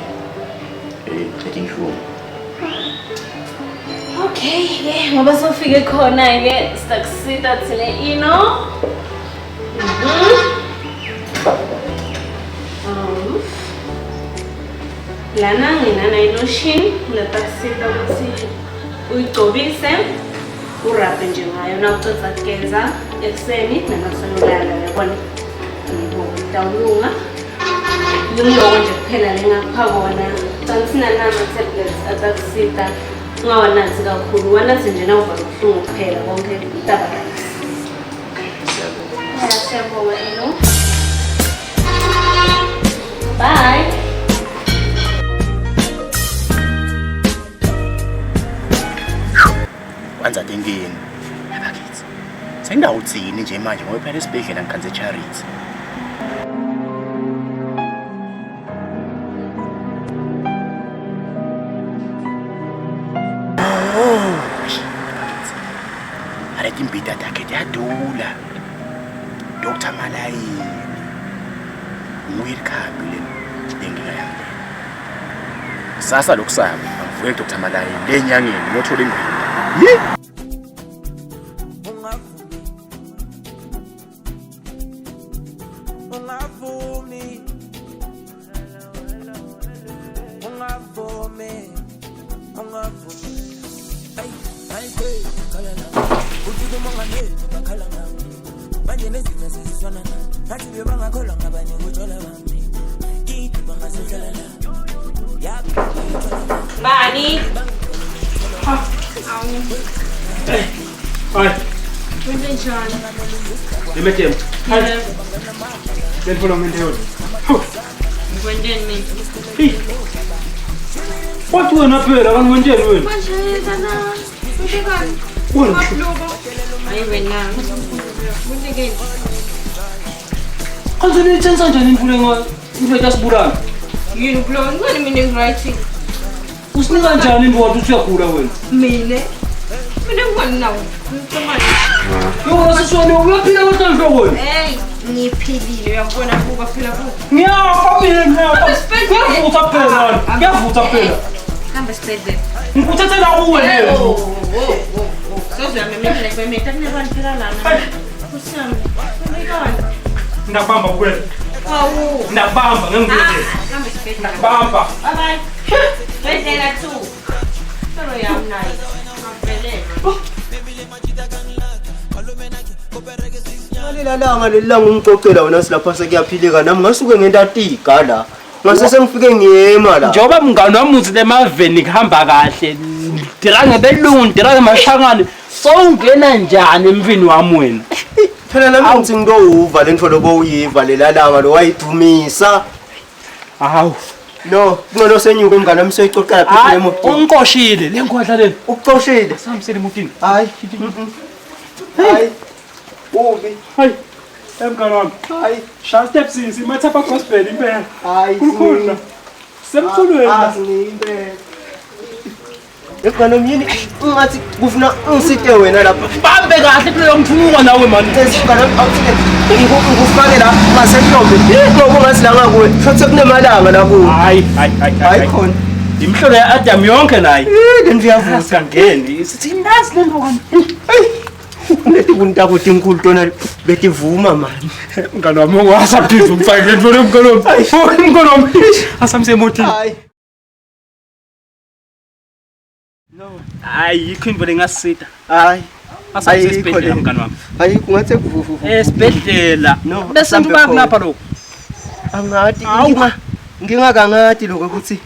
leti nhlungu. Okay ke ngoba sofike khona ke sitakusita thina ino. Lana nginana ilotion letakusita ukuthi uyigcobise urabhe nje ngayo nawuceda kugeza ekuseni nanaselulala yabona. Yebo, utawulunga. Lungiloko nje kuphela lengakupha kona. Kanti sinanama-tablets atakusita ungawanathi kakhulu, wanathi nje nawuva buhlungu kuphela konke kutaba right. Siyabonga. Siyabonga Ino. Bye. Kwanza tinkini. Abakithi. Sengidawuthini nje manje ngoba phela esibhedlela ngikhanze charity. Aleti imbida takhe tiyadula. Dr. Malayini. Nguye ikhambi le lenkinga yami le. Sasa lokusaba angivuke Dr. Malayini lenyangeni ngiyothola ingoma. Yi! Ungavumi, ungavumi, ungavumi. Ay, ay, hey, khala la. Uthi kumongameli bakhala ngami. Manje nezinto seziswana na. Ngathi bebangakholwa ngabanye ukuthola bami. Kithi bangasohlala la. Yap, Bani. Hayi, Wenzenjani? lemetemo. Hayi. Lelifuna ngente yona. Ngikwenteni mina? Wathi wena phela kanti wenteni wena? Manje tata, uthekani? Wena. Hayi wena. Kunekeni? Kanti niyithenisa njani imfula enga imfula itasibulala? Yini kulo? Ngani mina ngiright? Usinika njani into wathi usuyagula wena? Mina? Mina ngibona nawo. Ngicamani. Yona siswane uyaphila kodwa enhlokweni. Hey, Ngiphilile uyabona buka phela buka. Ngiyafa mina ngiyafa. Kuyavutha phela. Kuyavutha phela. Hamba esibhedlela. Ngikuthathela kuwe leyo. Oh, oh, oh, oh. Sozuyamemezela kumemeta kunebantu phela lana. Nkosi yami. Kunebantu. Ngiyakubamba kuwena. Awu. Ngiyakubamba ngengikuyekele. Hamba esibhedlela. Bamba. Bye bye. Bhedlela too. Solo yami nayo. Ngaphelele. Lalanga lelanga ungixoxela wena silapha sekuyaphileka nami ngasuke ngentatika la. Ngase sengifike ngiyema la. Njengoba mngani wami uthi lemaveni kuhamba kahle ndirange belungu ndirange mashangane sowungena njani emvini wami wena Phela nami ngithi ngidowuva le nto lobo uyiva lelalanga lo wayidumisa. Hawu. No, kungcono senyuke mngani wami soyixoxela phela Hayi, emotini. ungiqoshile le nkodla lena. Ukuxoshile? Sihambisele emotini. Hayi. Hayi. Ubi. Hayi. Emngani wami. Hayi. Shaya step sisi, mathapha gospel impela. Hayi. Kukhulu la. Semculweni. Ah, impela. Mngani wami yini ungathi kufuna ungisite wena lapha. Bambe kahle kuleyo ngithunuka nawe mani. Mngani wami awuthi ngikufake la ngasehlombe. Ngoba ungathi la ngakuwe. Futhi sekunemalanga la kuwe. Hayi, hayi, hayi. Hayi khona. Imhlolo ya-Adam yonke naye. Eh, le ndlu iyavusa. Singangeni. Sithi nazi le nto kani. Leti kuntako tinkulu tona betivuma mani. Mngani wami ungasaphiza umfake le nto mngani wami. Mngani wami. Asambise emotini. Hayi. Hayi yikho into lengasida. Hayi. Asambise Ayikho esibhedlela le. mngani wami. Hayi kungathi kuvuvu. Esibhedlela. No, Bese asambe uba khona. kulapha lokho. Angati inkinga ngingakangati lokho ukuthi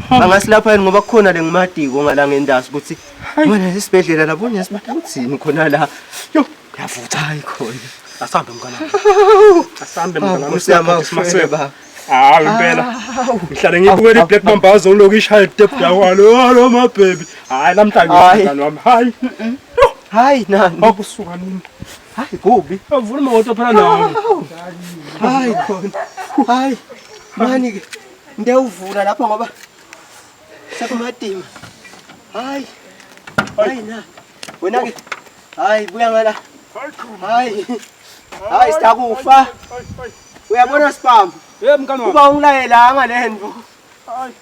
angasilapha yini ngoba kukhona lengimadiko ngala ngendasi ukuthi wena esibhedlela labo niyasibata uthini khona la. Yo, kuyavutha hayi khona. Asambe mngani wami. Asambe mngani wami. Nkosi yami, awushwele ba. Hayi impela. Ngihlale ngibukela iBlack Mambazo uloku ishaya step down. Halo halo my baby. Hayi namhlanje Hayi. mngani wami. Hayi. Hayi nani. Akusuka nini. Hayi kubi. Avula imoto phela nawe. Hayi khona. Hayi. Mani ke ndiyawuvula lapha ngoba sekumadima. Hayi. Hayi na. Wena ke. Hayi buya ngala. Hayi. Hayi sitakufa. Uyabona sibambu. Yebo mngani wami. Kuba ungilayelanga lento.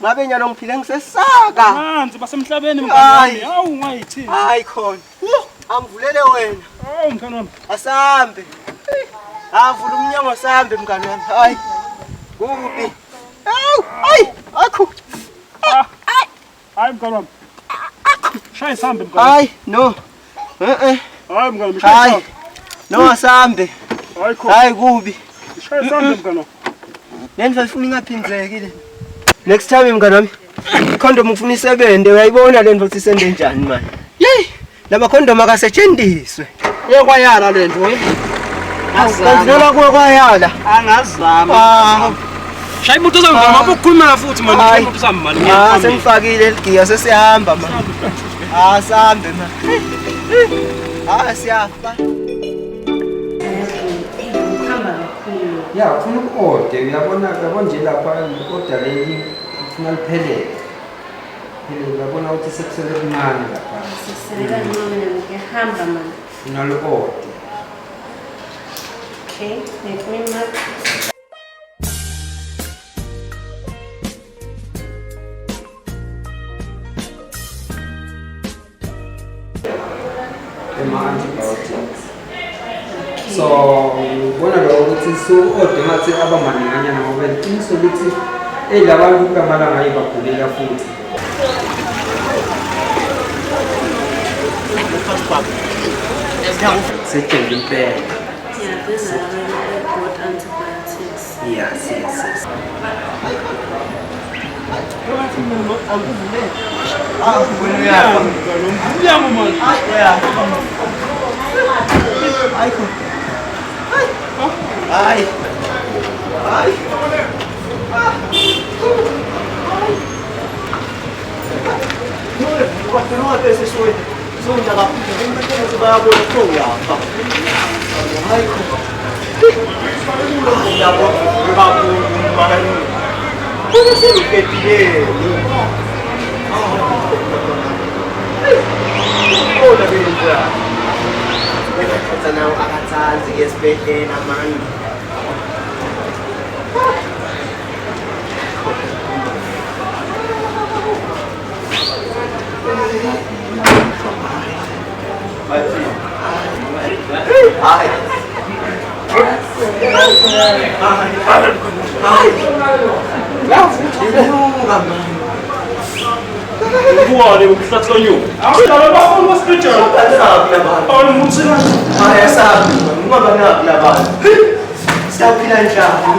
Ngabe nyalo ngiphile ngisesaka. Amanzi basemhlabeni mngani wami. Hayi. Hawu ungayithini. Hayi khona. Angivulele wena. Hawu mngani wami. Asambe. Avula umnyango sambe mngani wami. Hayi. Kubi. Awu, hayi, akhu. Hayi mngani wami. Shaya isambe mngani. Hayi, no. Eh eh. Hayi mngani wami, shaya Hayi. isambe. No asambe. Hayi khona. Hayi kubi. Shaya isambe mngani wami. Lento ifuna ingaphinzeki le. Next time mngani wami. Condom ufuna isebende uyayibona lento ukuthi isende njani manje. Yey, lama condom akasetshenziswe. Yekwayala le nto. Ngazama kuwe kwayala. Angazama. Ah. Shaya imoto zami mngani wami ukukhulumela futhi mani. Shaya imoto zami mani. Ah, sengifakile eligiya sesihamba manje. Ah, sambe manje. Ah, siyafa. Ukuhamba kakhulu. Ya, ufuna uku-ode, uyabona uyabona nje lapha i-order leli ufuna liphelele. Phelele uyabona ukuthi sekusele kuncane lapha. Sisele kancane ngiyahamba mani. Ufuna li-ode. Okay, let me mark. Ema-antibiotics. So ngibona lokho ukuthi su-ode ngathi aba maninganyana ngoba liqiniso ukuthi eyi labantu kulamalanga ayi bagulela futhi. Setshenzwe impela. Yeah, these are really good antibiotics. Yes, yes, yes. Umnyango mani. Hayi khona. Hayi. Hayi. Akatsandzi ke esibhedlela mani. Buone ukuhlatshwa nyoko. Awulaba bafuna hospital. Awumuthi Hayi asabi, ngoba nabi labantu. Siyaphila njani?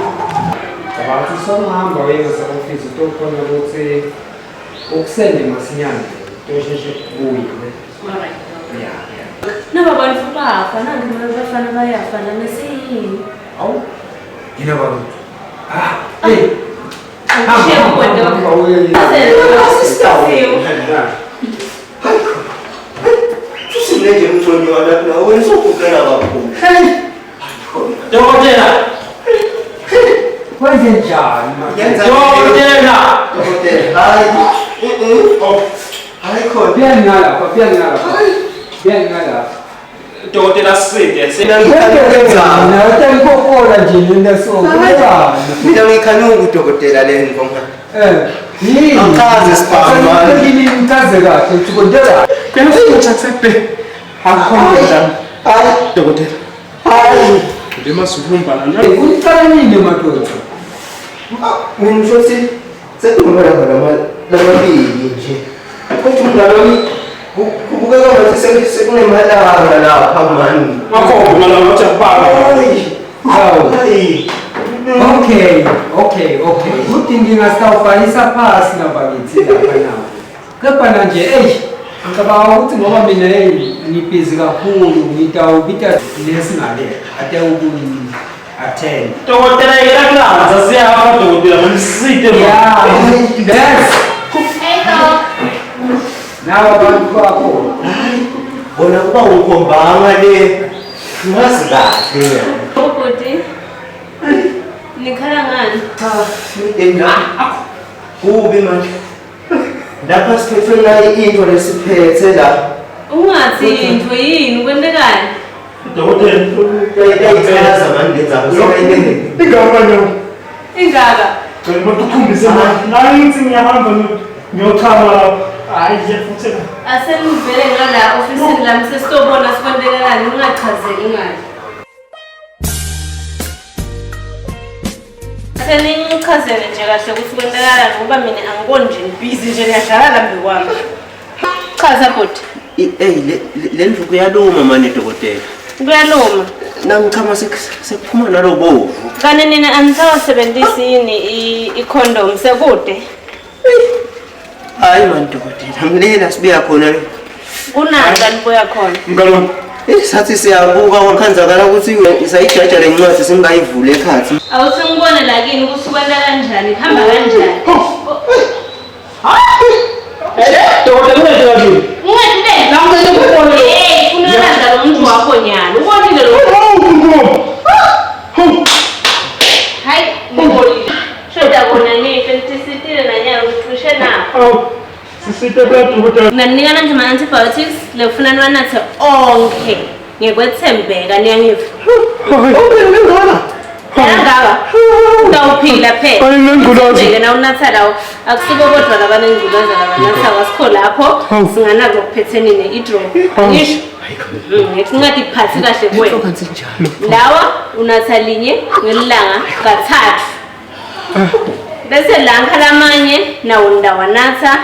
Cabanga ukuthi songahamba uye ngase-ofisi utokhona ukuthi ukusende masinyane tosheshe kubuye ne. Alright. Ya, ya. Naba bantu bafa, nanti bafana bayafa lana seyini. Awu, yini abantu? Ah, hey. Angishiye kuwena. Hamba uye. Usinenje mnconywa lapha nawe wena usukugela kakhulu. Dokotela. Kwenze njani? Yenza Dokotela. Dokotela. Hayi. Hayi khona. Biyani ngalapha, biyani ngalapha. Biyani ngalapha. Dokotela side. Mina utanikokola nje lena so. Kunjani? Mina ngikhanuka udokotela le ngoma. Eh, yini? Angichaze sibhamu, mani. Yini ngichaze kahle ukuthi kwenzeka. Hayi. Hayi Dokotela. Hayi. Ndemasukumbana. Uqala nini madoda? Mina ngisho ukuthi sekungamalanga lamabili nje. Kodwa umngane wami kubukeka ngathi sekunemalanga lapha mani. Makhombo malanga athi akubaba. Hayi. Hawu. Hayi. Okay, okay, okay. Kuthi ngingasawubhalisa phasi nabakithi lapha nawo. Kepha nje eyi ngicabanga ukuthi ngoba mina hey ngibhizi kakhulu ngitawubita lesingale ate ukuni-attend. Dokotela yekela kulanza siyafa dokotela maniside Yeah, yes. Hey dog. Nawe abantu bakho. Bona kuba ukhombanga le. Ngazi kahle. Ubhuti. Nikhala ngani? Cha, kubi manje. Lapha siphethwe nayi into lesiphethe la. Ungathi into yini kwentekani? Dokotela. Uyayichaza mani le ndzaba sekayilele. Ingaka nyo. Ingaka. Cela ukuthi ukhombise manje. Nami ngithi ngiyahamba ngiyochama lapha. Hayi nje futhi la. Asenivele ngala ofisini lami sesitobona sikwentekalani ungachazeki ngani. Seningichazele nje kahle ukuthi kwentekalani ngoba mina angiboni nje ngibhizi nje ngiyadlala lambi kwami. Chaza bhuti. Ey le ndlu kuyaluma mani dokotela. Kuyaluma. Nangichama sekuphuma nalobovu. Kanti nina anisawasebenzisi yini i-condom sekude? Hayi mani dokotela, ngilela sibuya khona le. Kunani kanibuya khona? Mngani Eh sathi siyabuka kwakhanzakala ukuthi sayijaja le ncwadi singayivula ekhathi. Awuthi ngibone la kini ukuthi kwenta kanjani, kuhamba kanjani. Dokotela ungeke kimi. Ungathi Nami ngikubone lo. Hey, funa ulanda lo muntu wakho nyalo. Ubonile lo. Hayi, ngibonile. Shoda kona nife ntisitile nanyalo ngicishe nakho. Sisite phela dokotela. Nganinika nanje ama-antibiotics lekufuna niwanathe onke ngekwethembeka niyangiva. Yangaka. Utawuphila phela. Hayi, nengculazi. Uthembeke na unatha lawo. Akusibo kodwa labanengculaza labanatha wasikho lapho singanako okuphethe nini i-drop. Ngisho. Ngithi ngathi kuphathi kahle kuwena. Lawa unatha linye ngelanga kathathu. Bese la lamanye nawo ndawanatha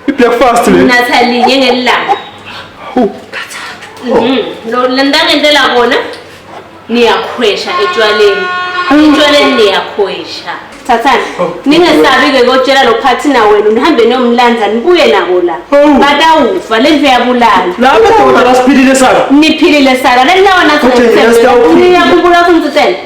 I-breakfast le. unatha linye ngelanga. Lo lendangentela kona niyakhwesha etshwaleni. Etshwaleni niyakhwesha. Thathani. Ningesabi-ke kotshela lo phathina wenu nihambe niyomlanza nibuye nako la. Batawufa le ndlu iyabulala. Lapha dokotela siphilile saka. Niphilile saka leli lawa nathi Kodwa yena niyakubula futhi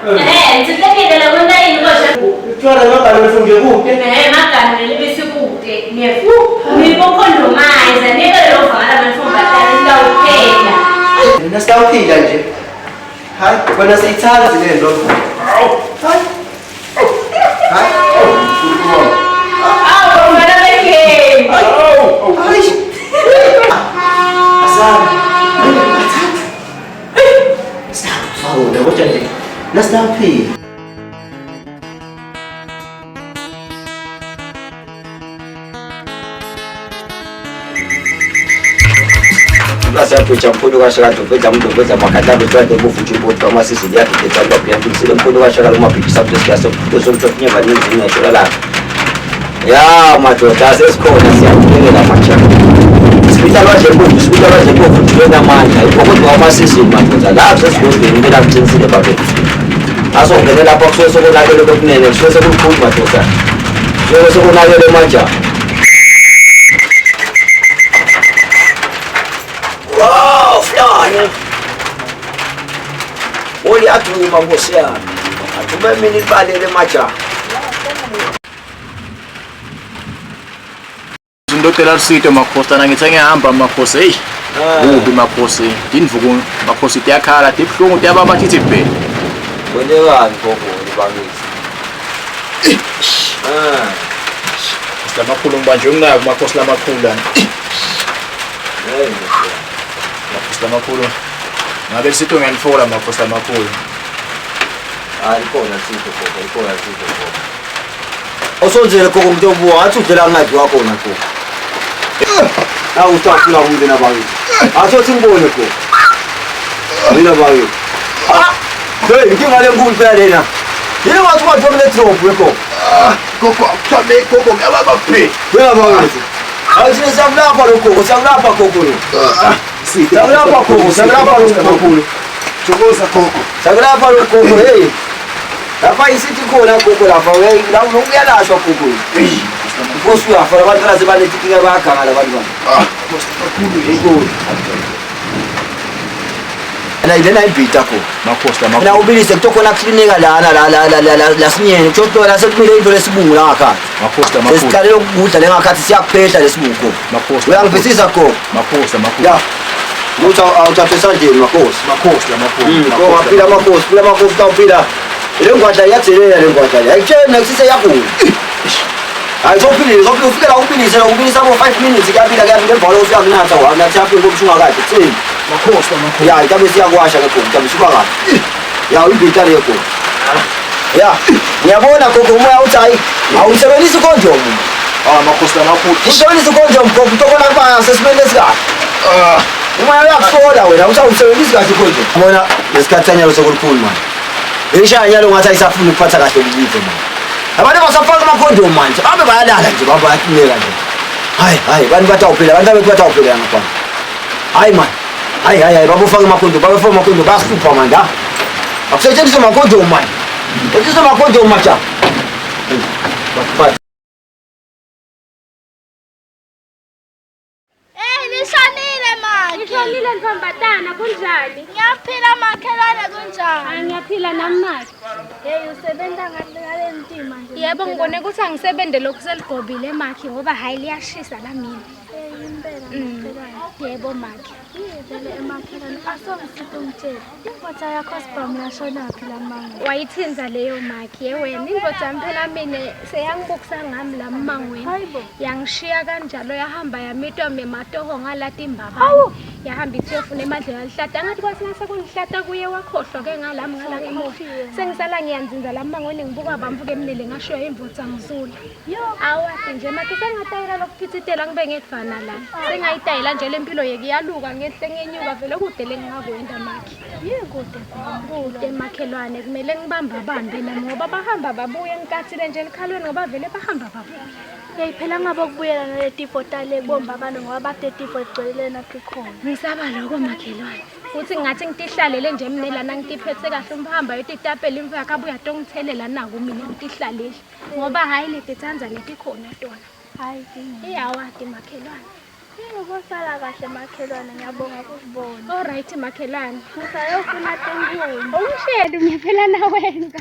Eh, ngitsitsekile la kwenta yini kosha? Utshwala magalo nje kude. Eh, magalo lelibisi kude. Niyefu. Nibokhondomize, niyekele lo vangala amantombazane nitawuphela. Mina sitawuphila nje. Hayi, wena siyithandi le nto. Hayi. Hayi. Awu, wena begame. Hayi. Asana. Sawubona kodwa nje. Nasitawuphila. Mafetha mkhulu kashaka Doveza Mdoveza Makhatla Betwande Bufuthi Ibotwa Amasizini Yadidetsa Lwabhiya Mkhulu kashaka Lumabhikisa Mtesigaso Somthofunyeva Ninzini Yasholalanga. Ya madoda sesikhona siyaqhubekela maja. Sibita lwandle mpofu, sibita lwandle mpofu thulena amandla. Iphokodo wamasizini madoda la sesigodlweni impela kuqinisile babethu. Asongene lapha kusuke sekonakele bekunene kusuke sekukhulu madoda. Kusuke sekonakele manja. Wow, Flani. Uliyaduma nkosi yami. Athume mina ibalele majaha. Ngizocela lusito makhosi lana ngithe ngiyahamba makhosi hey kubi makhosi tindvuku makhosi tiyakhala tibuhlungu tiyababa thithi bhe Kwentekani gogo libakithi? Ah. Lamakhulu ngibanjwe nginako makhosi lamakhulu lana Hey. makhosi lamakhulu ngabe lisito ngiyalithola makhosi lamakhulu Hayi likhona lisito gogo, likhona lisito gogo. Osonzele gogo mntombo wathi udlela ngadliwa khona gogo. Nawu utafula umndeni abakithi. Asothi ngibone gogo. Mina bakithi. Ah! Hey, inkinga lenkulu phela lena. Yini wathi wathi kule drop gogo? Gogo akuthame gogo ngiyababa phi. Mina bakithi. Athi siyakulapha lo gogo, siyakulapha gogo lo. Siyakulapha gogo, siyakulapha lo gogo. Thokoza gogo. Siyakulapha lo gogo, hey. Lapha isithi khona gogo lapha, hey, la uyalashwa gogo. Nkosi uyafa abantu base banetinkinga bayaganga labantu bana. Ah, Kakhulu. Lena lena ibhida gogo. Makhosi Mina ubilise kuthiwa khona klinika lana la la la la la lasinyeni kuthiwa kuthiwa la sekumele into lesibungu la ngakhathi. Makhosi lamakhulu. Sesiqalele ukudla le ngakhathi siyakuphehla lesibungu gogo. Makhosi. Uyangivisisa gogo? Makhosi lamakhulu. Ya. Ukuthi awuthathe esandleni makhosi. Makhosi lamakhulu. Gogo aphila makhosi, phila makhosi kawuphila. Le ngwadla iyadelela le ngwadla le. Ayitsheni nakusise yakula. Hayi sophilile, sophilile ufike la ubilise la ubilisa bo 5 minutes kuyabila kuyabila emva kwalokho uyakunatha wanatha yaphi ngoba usungakade kutheni. Makhosi lamakhulu. Ya, itabe siyakwasha ke gogo, itabe suka kahle. Ya, uyibhita le gogo. Ya, ngiyabona gogo umoya uthi hayi awusebenzisi condom. Ah, makhosi lamakhulu. Usebenzisa condom gogo, utokona kuba sesimeni esikahle. Ah, Umoya uyakusola wena, uthi awusebenzisi kahle condom. Bona lesikhathi sanyalo sekulikhulu manje. Leshaya nyalo ngathi ayisafuni ukuphatha kahle live manje. Abantu basafaka amakhondomu manje, babe bayalala nje, babe bayatineka nje. Hayi, hayi, abantu batawuphila, abantu abethu batawuphila ngapha. Hayi man. Hayi hayi hayi babofaka amakhondomu, babofaka amakhondomu bayahlupha manje ha. Akusetshenziswe amakhondomu manje. Setshenziswe amakhondomu manje. Bakuphatha. Hey, nishonile makhe. Ngishonile ntombatana kunjani? Ngiyaphila makhelwane kunjani? Ah, ngiyaphila nami makhe. Hey, usebenza ngale ntima nje. Yebo ngibone ukuthi angisebenze lokhu seligobile makhe ngoba hayi liyashisa la mina. Hey, impela makhelwane. Yebo makhe. Vele emakhelwane asongisithe ungitshele. Indoda yakho sibhamu yashonaphi la manga? Wayithinza leyo makhe ye wena indoda yami phela mina seyangibukisa ngami la mmangweni. Yangishiya kanjalo yahamba yamitwa mematoho ngalati imbabane. Yahamba ithi yofuna emadlelo alihlata ngathi kwathi nasekulihlata kuye wakhohlwa ke ngalami ngala ngemuva. Sengisala ngiyanzinza la mmangweni ngibuka bamvuke emnele ngashiya imvutha ngizula. Awadi nje makhe sengatayela lokuphithitela ngibe ngedvana la. Sengayitayela nje lempilo yeke iyaluka ngehle ngenyuka vele kude lengingakwenda makhe. Yikude Kude makhelwane kumele ngibamba bambe nami ngoba bahamba babuye ngikathile nje elikhalweni ngoba vele bahamba babuye. Hey phela ngabe ukubuyela nale tifo tale kubomba abantu ngoba bade tifo egcwele nakhona. Ngisaba lokho makhelwane. Futhi ngathi ngitihlalele nje mina lana ngitiphethe kahle umhamba yotitapela imvu yakhe abuye atongithelela naku mina ngitihlalele. Ngoba hayi letitsanza letikhona tona. Hayi Iyawadi makhelwane. Ngikosala kahle makhelwane ngiyabonga ukubona. All right makhelwane. Ngisayofuna tinkhuni. Ungishele ngiphela na wena.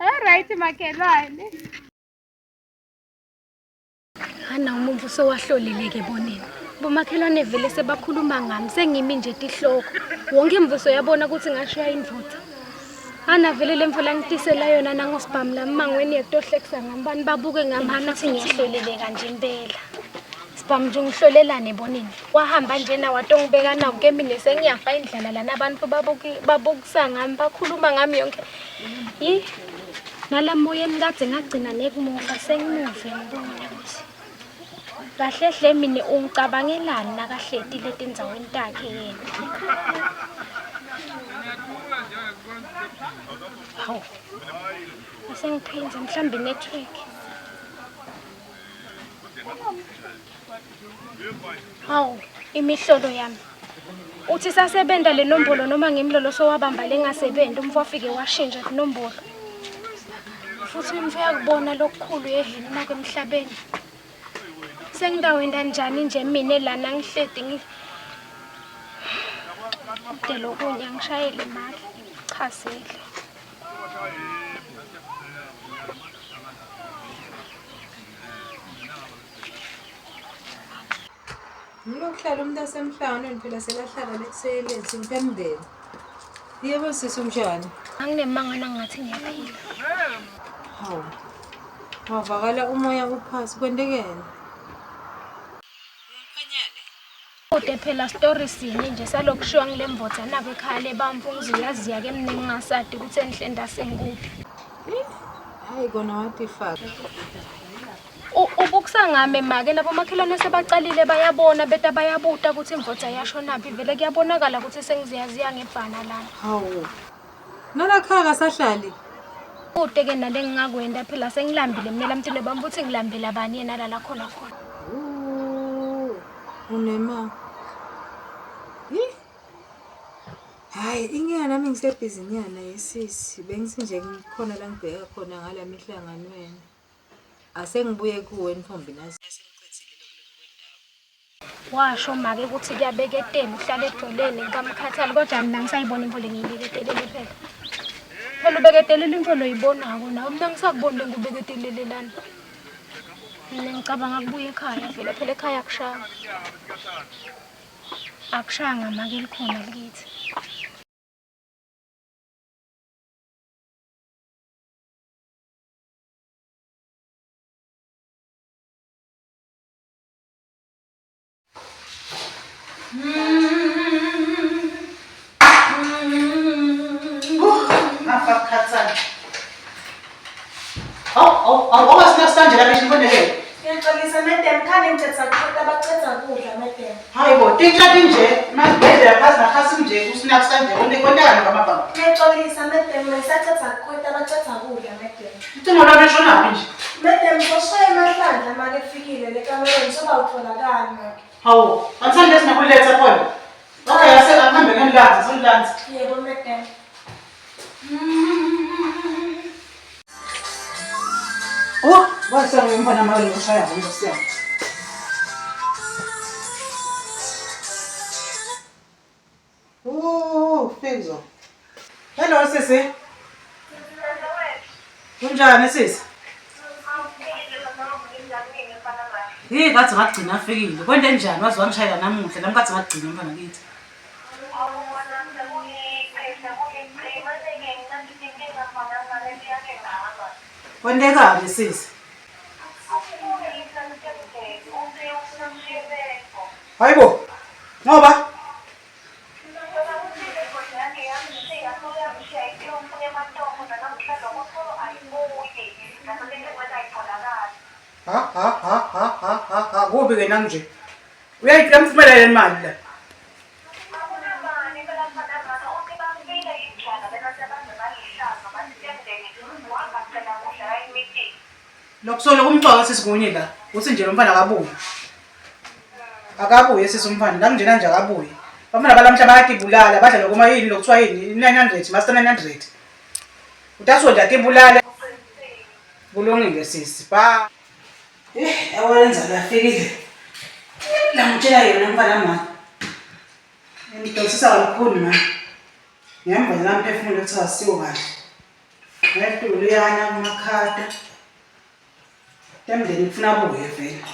All right makhelwane. Hana umuntu sowahlolile ke bonini. Bomakhelwane vele sebakhuluma ngami sengimi nje tihloko. Wonke imvuso yabona ukuthi ngashiya indvodza. Hana vele le mvula ngitisela yona nangosibhamu lamangweni yekutohlekisa ngami bani babuke ngami hana futhi ngiyahloleleka kanje impela. Sibhamu nje ungihlolelane bonini. Wahamba nje na watongibeka nawo ke mina sengiyafa indlala lana abantu babuki babukisa ngami bakhuluma ngami yonke. Yi nalamoyeni kadze ngagcina nekumuva sengimuve ngibona ukuthi. Kahle hle mina ungicabangelani nakahleti letindzaweni takhe yena? Hawu. Asengiphindze mhlawumbe network. Hawu, imihlolo yami. Uthi sasebenta le nombolo noma ngimlolo sowabamba lengasebenzi umfo wafike washintsha inombolo. Futhi umfo uyakubona lokukhulu yehini nako emhlabeni. Sengitawenta njani nje mina lana ngihleti ngi Kude lokunye angishayele imali. Chazile. Ngilokuhlala umuntu asemhlanganweni phela selahlala lekuseyelethi ngipemndeni. Yebo sisi unjani? Anginemanga nangathi ngiyaphila. Hawu. Wavakala umoya uphasi kwentekeni? Kude phela story sinye nje salokushiwa ngile mbodza nako ekhaya lebamfu ngizuyaziya ke mina ngingasadi ukuthi enhle ndasengikuphi. Hayi kona watifaka. Ubukusangame make labo makhelwane sebacalile bayabona beta bayabuta ukuthi imvodza yashonaphi vele kuyabonakala ukuthi sengiziyaziya ngebhana lana. Hawu. Nalakhaya kasahlali. Kude ke nale ngingakwenda phela sengilambile mina lamntile bami ukuthi ngilambela bani yena lala khona khona. Unema. Hi. Hayi inkinga nami ngisebhizinyana yesisi bengithi nje ngikhona la ngibheka khona ngala mihlanganweni. Asengibuye kuwe ntombi nazi. Washo make ukuthi kuyabeketela uhlala edoleni kamkhathali kodwa mina ngisayibona imvula ngiyibeketelele phela. Phela ubeketelela imvula oyibonako nawe mina ngisakuboni lengikubeketelele lana. Mina ngicabanga kubuya ekhaya vele phela ekhaya akushanga. Akushanga make likhona likithi. Ngafa kukhathana. Awu awu awu awasina lapha esibonelele. Ngiyaxolisa madam, khani ngithetha kuqeda abaceda kudla madam. Hayi bo, tinhla tinje, masibhedlela phasi nakhasi nje kusina kusanje konke kontakala ngamabhanga. Ngiyaxolisa madam, ngisaceda kuqeda abaceda kudla madam. Ucingo lwami lishonaphi nje? Madam, soshaya emahlandla make efikile le kamereni soba utholakali make. Hawu, angisandile sinakuletha khona. Okay, ase akuhambe ngenilanzi, sonilanzi. Yebo madam. Oh, wasanga umfana mali ushaya nkosi yami. Oh, Fenzo. Hello sisi. Kunjani sisi? Hey, kathi ngagcina afikile. Kwente njani waze wangishayela namuhla? Nami kathi ngagcina mfana kithi. Kwentekani sisi? Hayibo. Ngoba Ha ha ha ha ha ha ha kubi ke nami nje. Uyayimfumela le mali la. Lokusolo kumxoka sisi kunye la. Uthi nje lo mfana akabuyi. Akabuye sisi umfana, la njena nje akabuyi. Bafana balamhla bayatibulala, badla lokuma yini lokuthiwa yini 900, master 900. Utasuke nje atibulale. Kulungile sisi. Ba. Eh, awenza la fikile. La ngitshela yona mfana mama. Ngidonsisa kalukhuni ma. Ngemva nje lamphefumulo kuthiwa asiwo kahle. Ngedulu yana kumakhata. Emndeni kufuna abuye vele.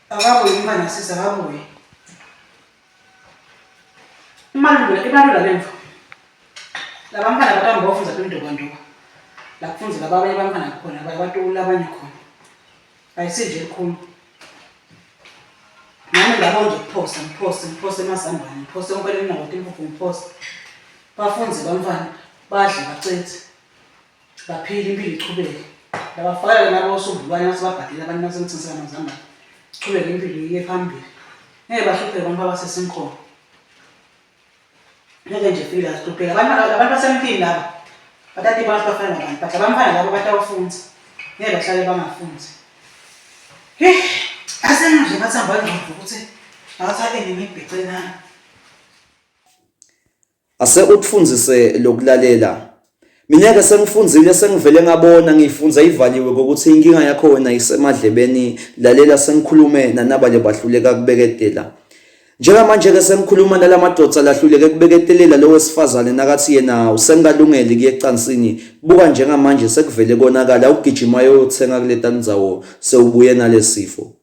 Akabuye umfana sisi akabuye. Imalula imalula lemfo. Laba mfana batamba bafunza tindobandoba. La kufunza laba abanye bamfana khona abatula abanye khona. Ayisinje elikhulu. Nami ngabo nje kuphosa ngiphose ngiphose emazambane ngiphose konke leninawo timpuphu ngiphose. Bafunze bamfana badle bacethe. Baphile impilo ichubeke. Labafakela nabo osumbulwane nasebabhadile abantu nasengithengisela amazambane. Sichubeke impilo iye phambili. Ngeke bahlupheke abantu abasesinkhona. Ngeke nje fika sihlupheke. Abantu abantu basemphini laba. Bathatha ibona bafana nabantu. But abamfana labo batawufunza. Ngeke bahlale bangafunzi. Hey, asenje bathamba ingqondo ukuthi akathathe ngimibhice nami. Ase utfundzise lokulalela. Mina-ke sengifundzile sengivele ngabona ngiyifunza ivaliwe kokuthi inkinga yakho wena isemadlebeni lalela sengikhulume nanabale bahluleka kubeketela. Njengamanje-ke sengikhuluma nalamadoda lahluleke kubeketelela lo wesifazane nakathi yena usengalungeli kuye ecansini. Buka njengamanje sekuvele konakala ugijima ayothenga kuleta ndzawo sewubuye nalesifo.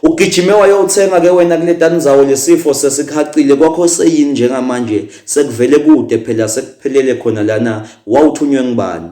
Ugijime wayothenga ke wena kuletandzawo lesifo sesikuhaqile kwakho seyini njengamanje sekuvele kude phela sekuphelele khona lana wawuthunywe ngubani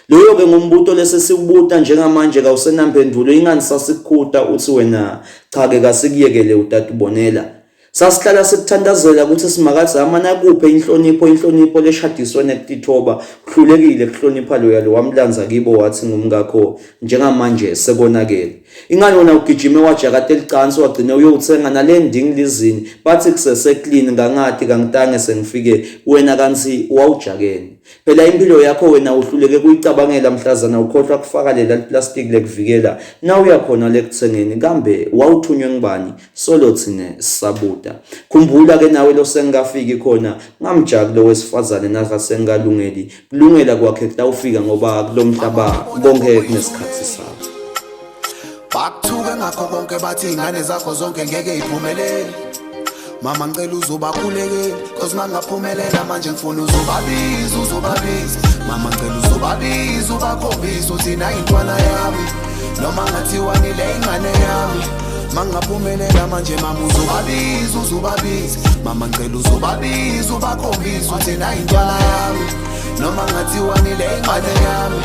loyo ke ngumbuto lesesiwubuta njengamanje kawusenampendulo ingani sasikukhuta uthi wena cha ke kasikuyekele utatubonela Sasihlala sikuthandazela ukuthi Simakadze amane akuphe inhlonipho, inhlonipho leshadiswe nekutithoba. Uhlulekile kuhlonipha loya lo wamlanza kibo wathi ngumkakho njengamanje sekonakele. Ingani wena ugijime wajakata elicansi wagcine uyowuthenga nale ndingilizini bathi kusese clean ngangati kangitange sengifike wena kanti wawujakeni. Phela impilo yakho wena uhluleke kuyicabangela mhlazana ukhohlwa kufaka lela liplastiki lekuvikela nawuya khona lekuthengeni kambe wawuthunywe ngubani solo thina sabuta. Khumbula ke nawe losengikafiki khona ngamjaki lo wesifazane nakasengikalungeli kulungela kwakhe kutawufika ngoba kulomhlaba konke kunesikhathi sakho. Bakuthuke ngakho konke bathi ingane zakho zonke ngeke iphumelele. Mama ngicela uzobakhulekela cause mangaphumelela manje ngifuna uzobabiza uzobabiza mama ngicela uzobabiza ubakhombisa uthi nayi intwana yami noma ngathiwa ngile ingane yami mangaphumelela manje mama uzobabiza uzobabiza mama ngicela uzobabiza ubakhombisa uthi nayi intwana yami noma ngathiwa ngile ingane yami.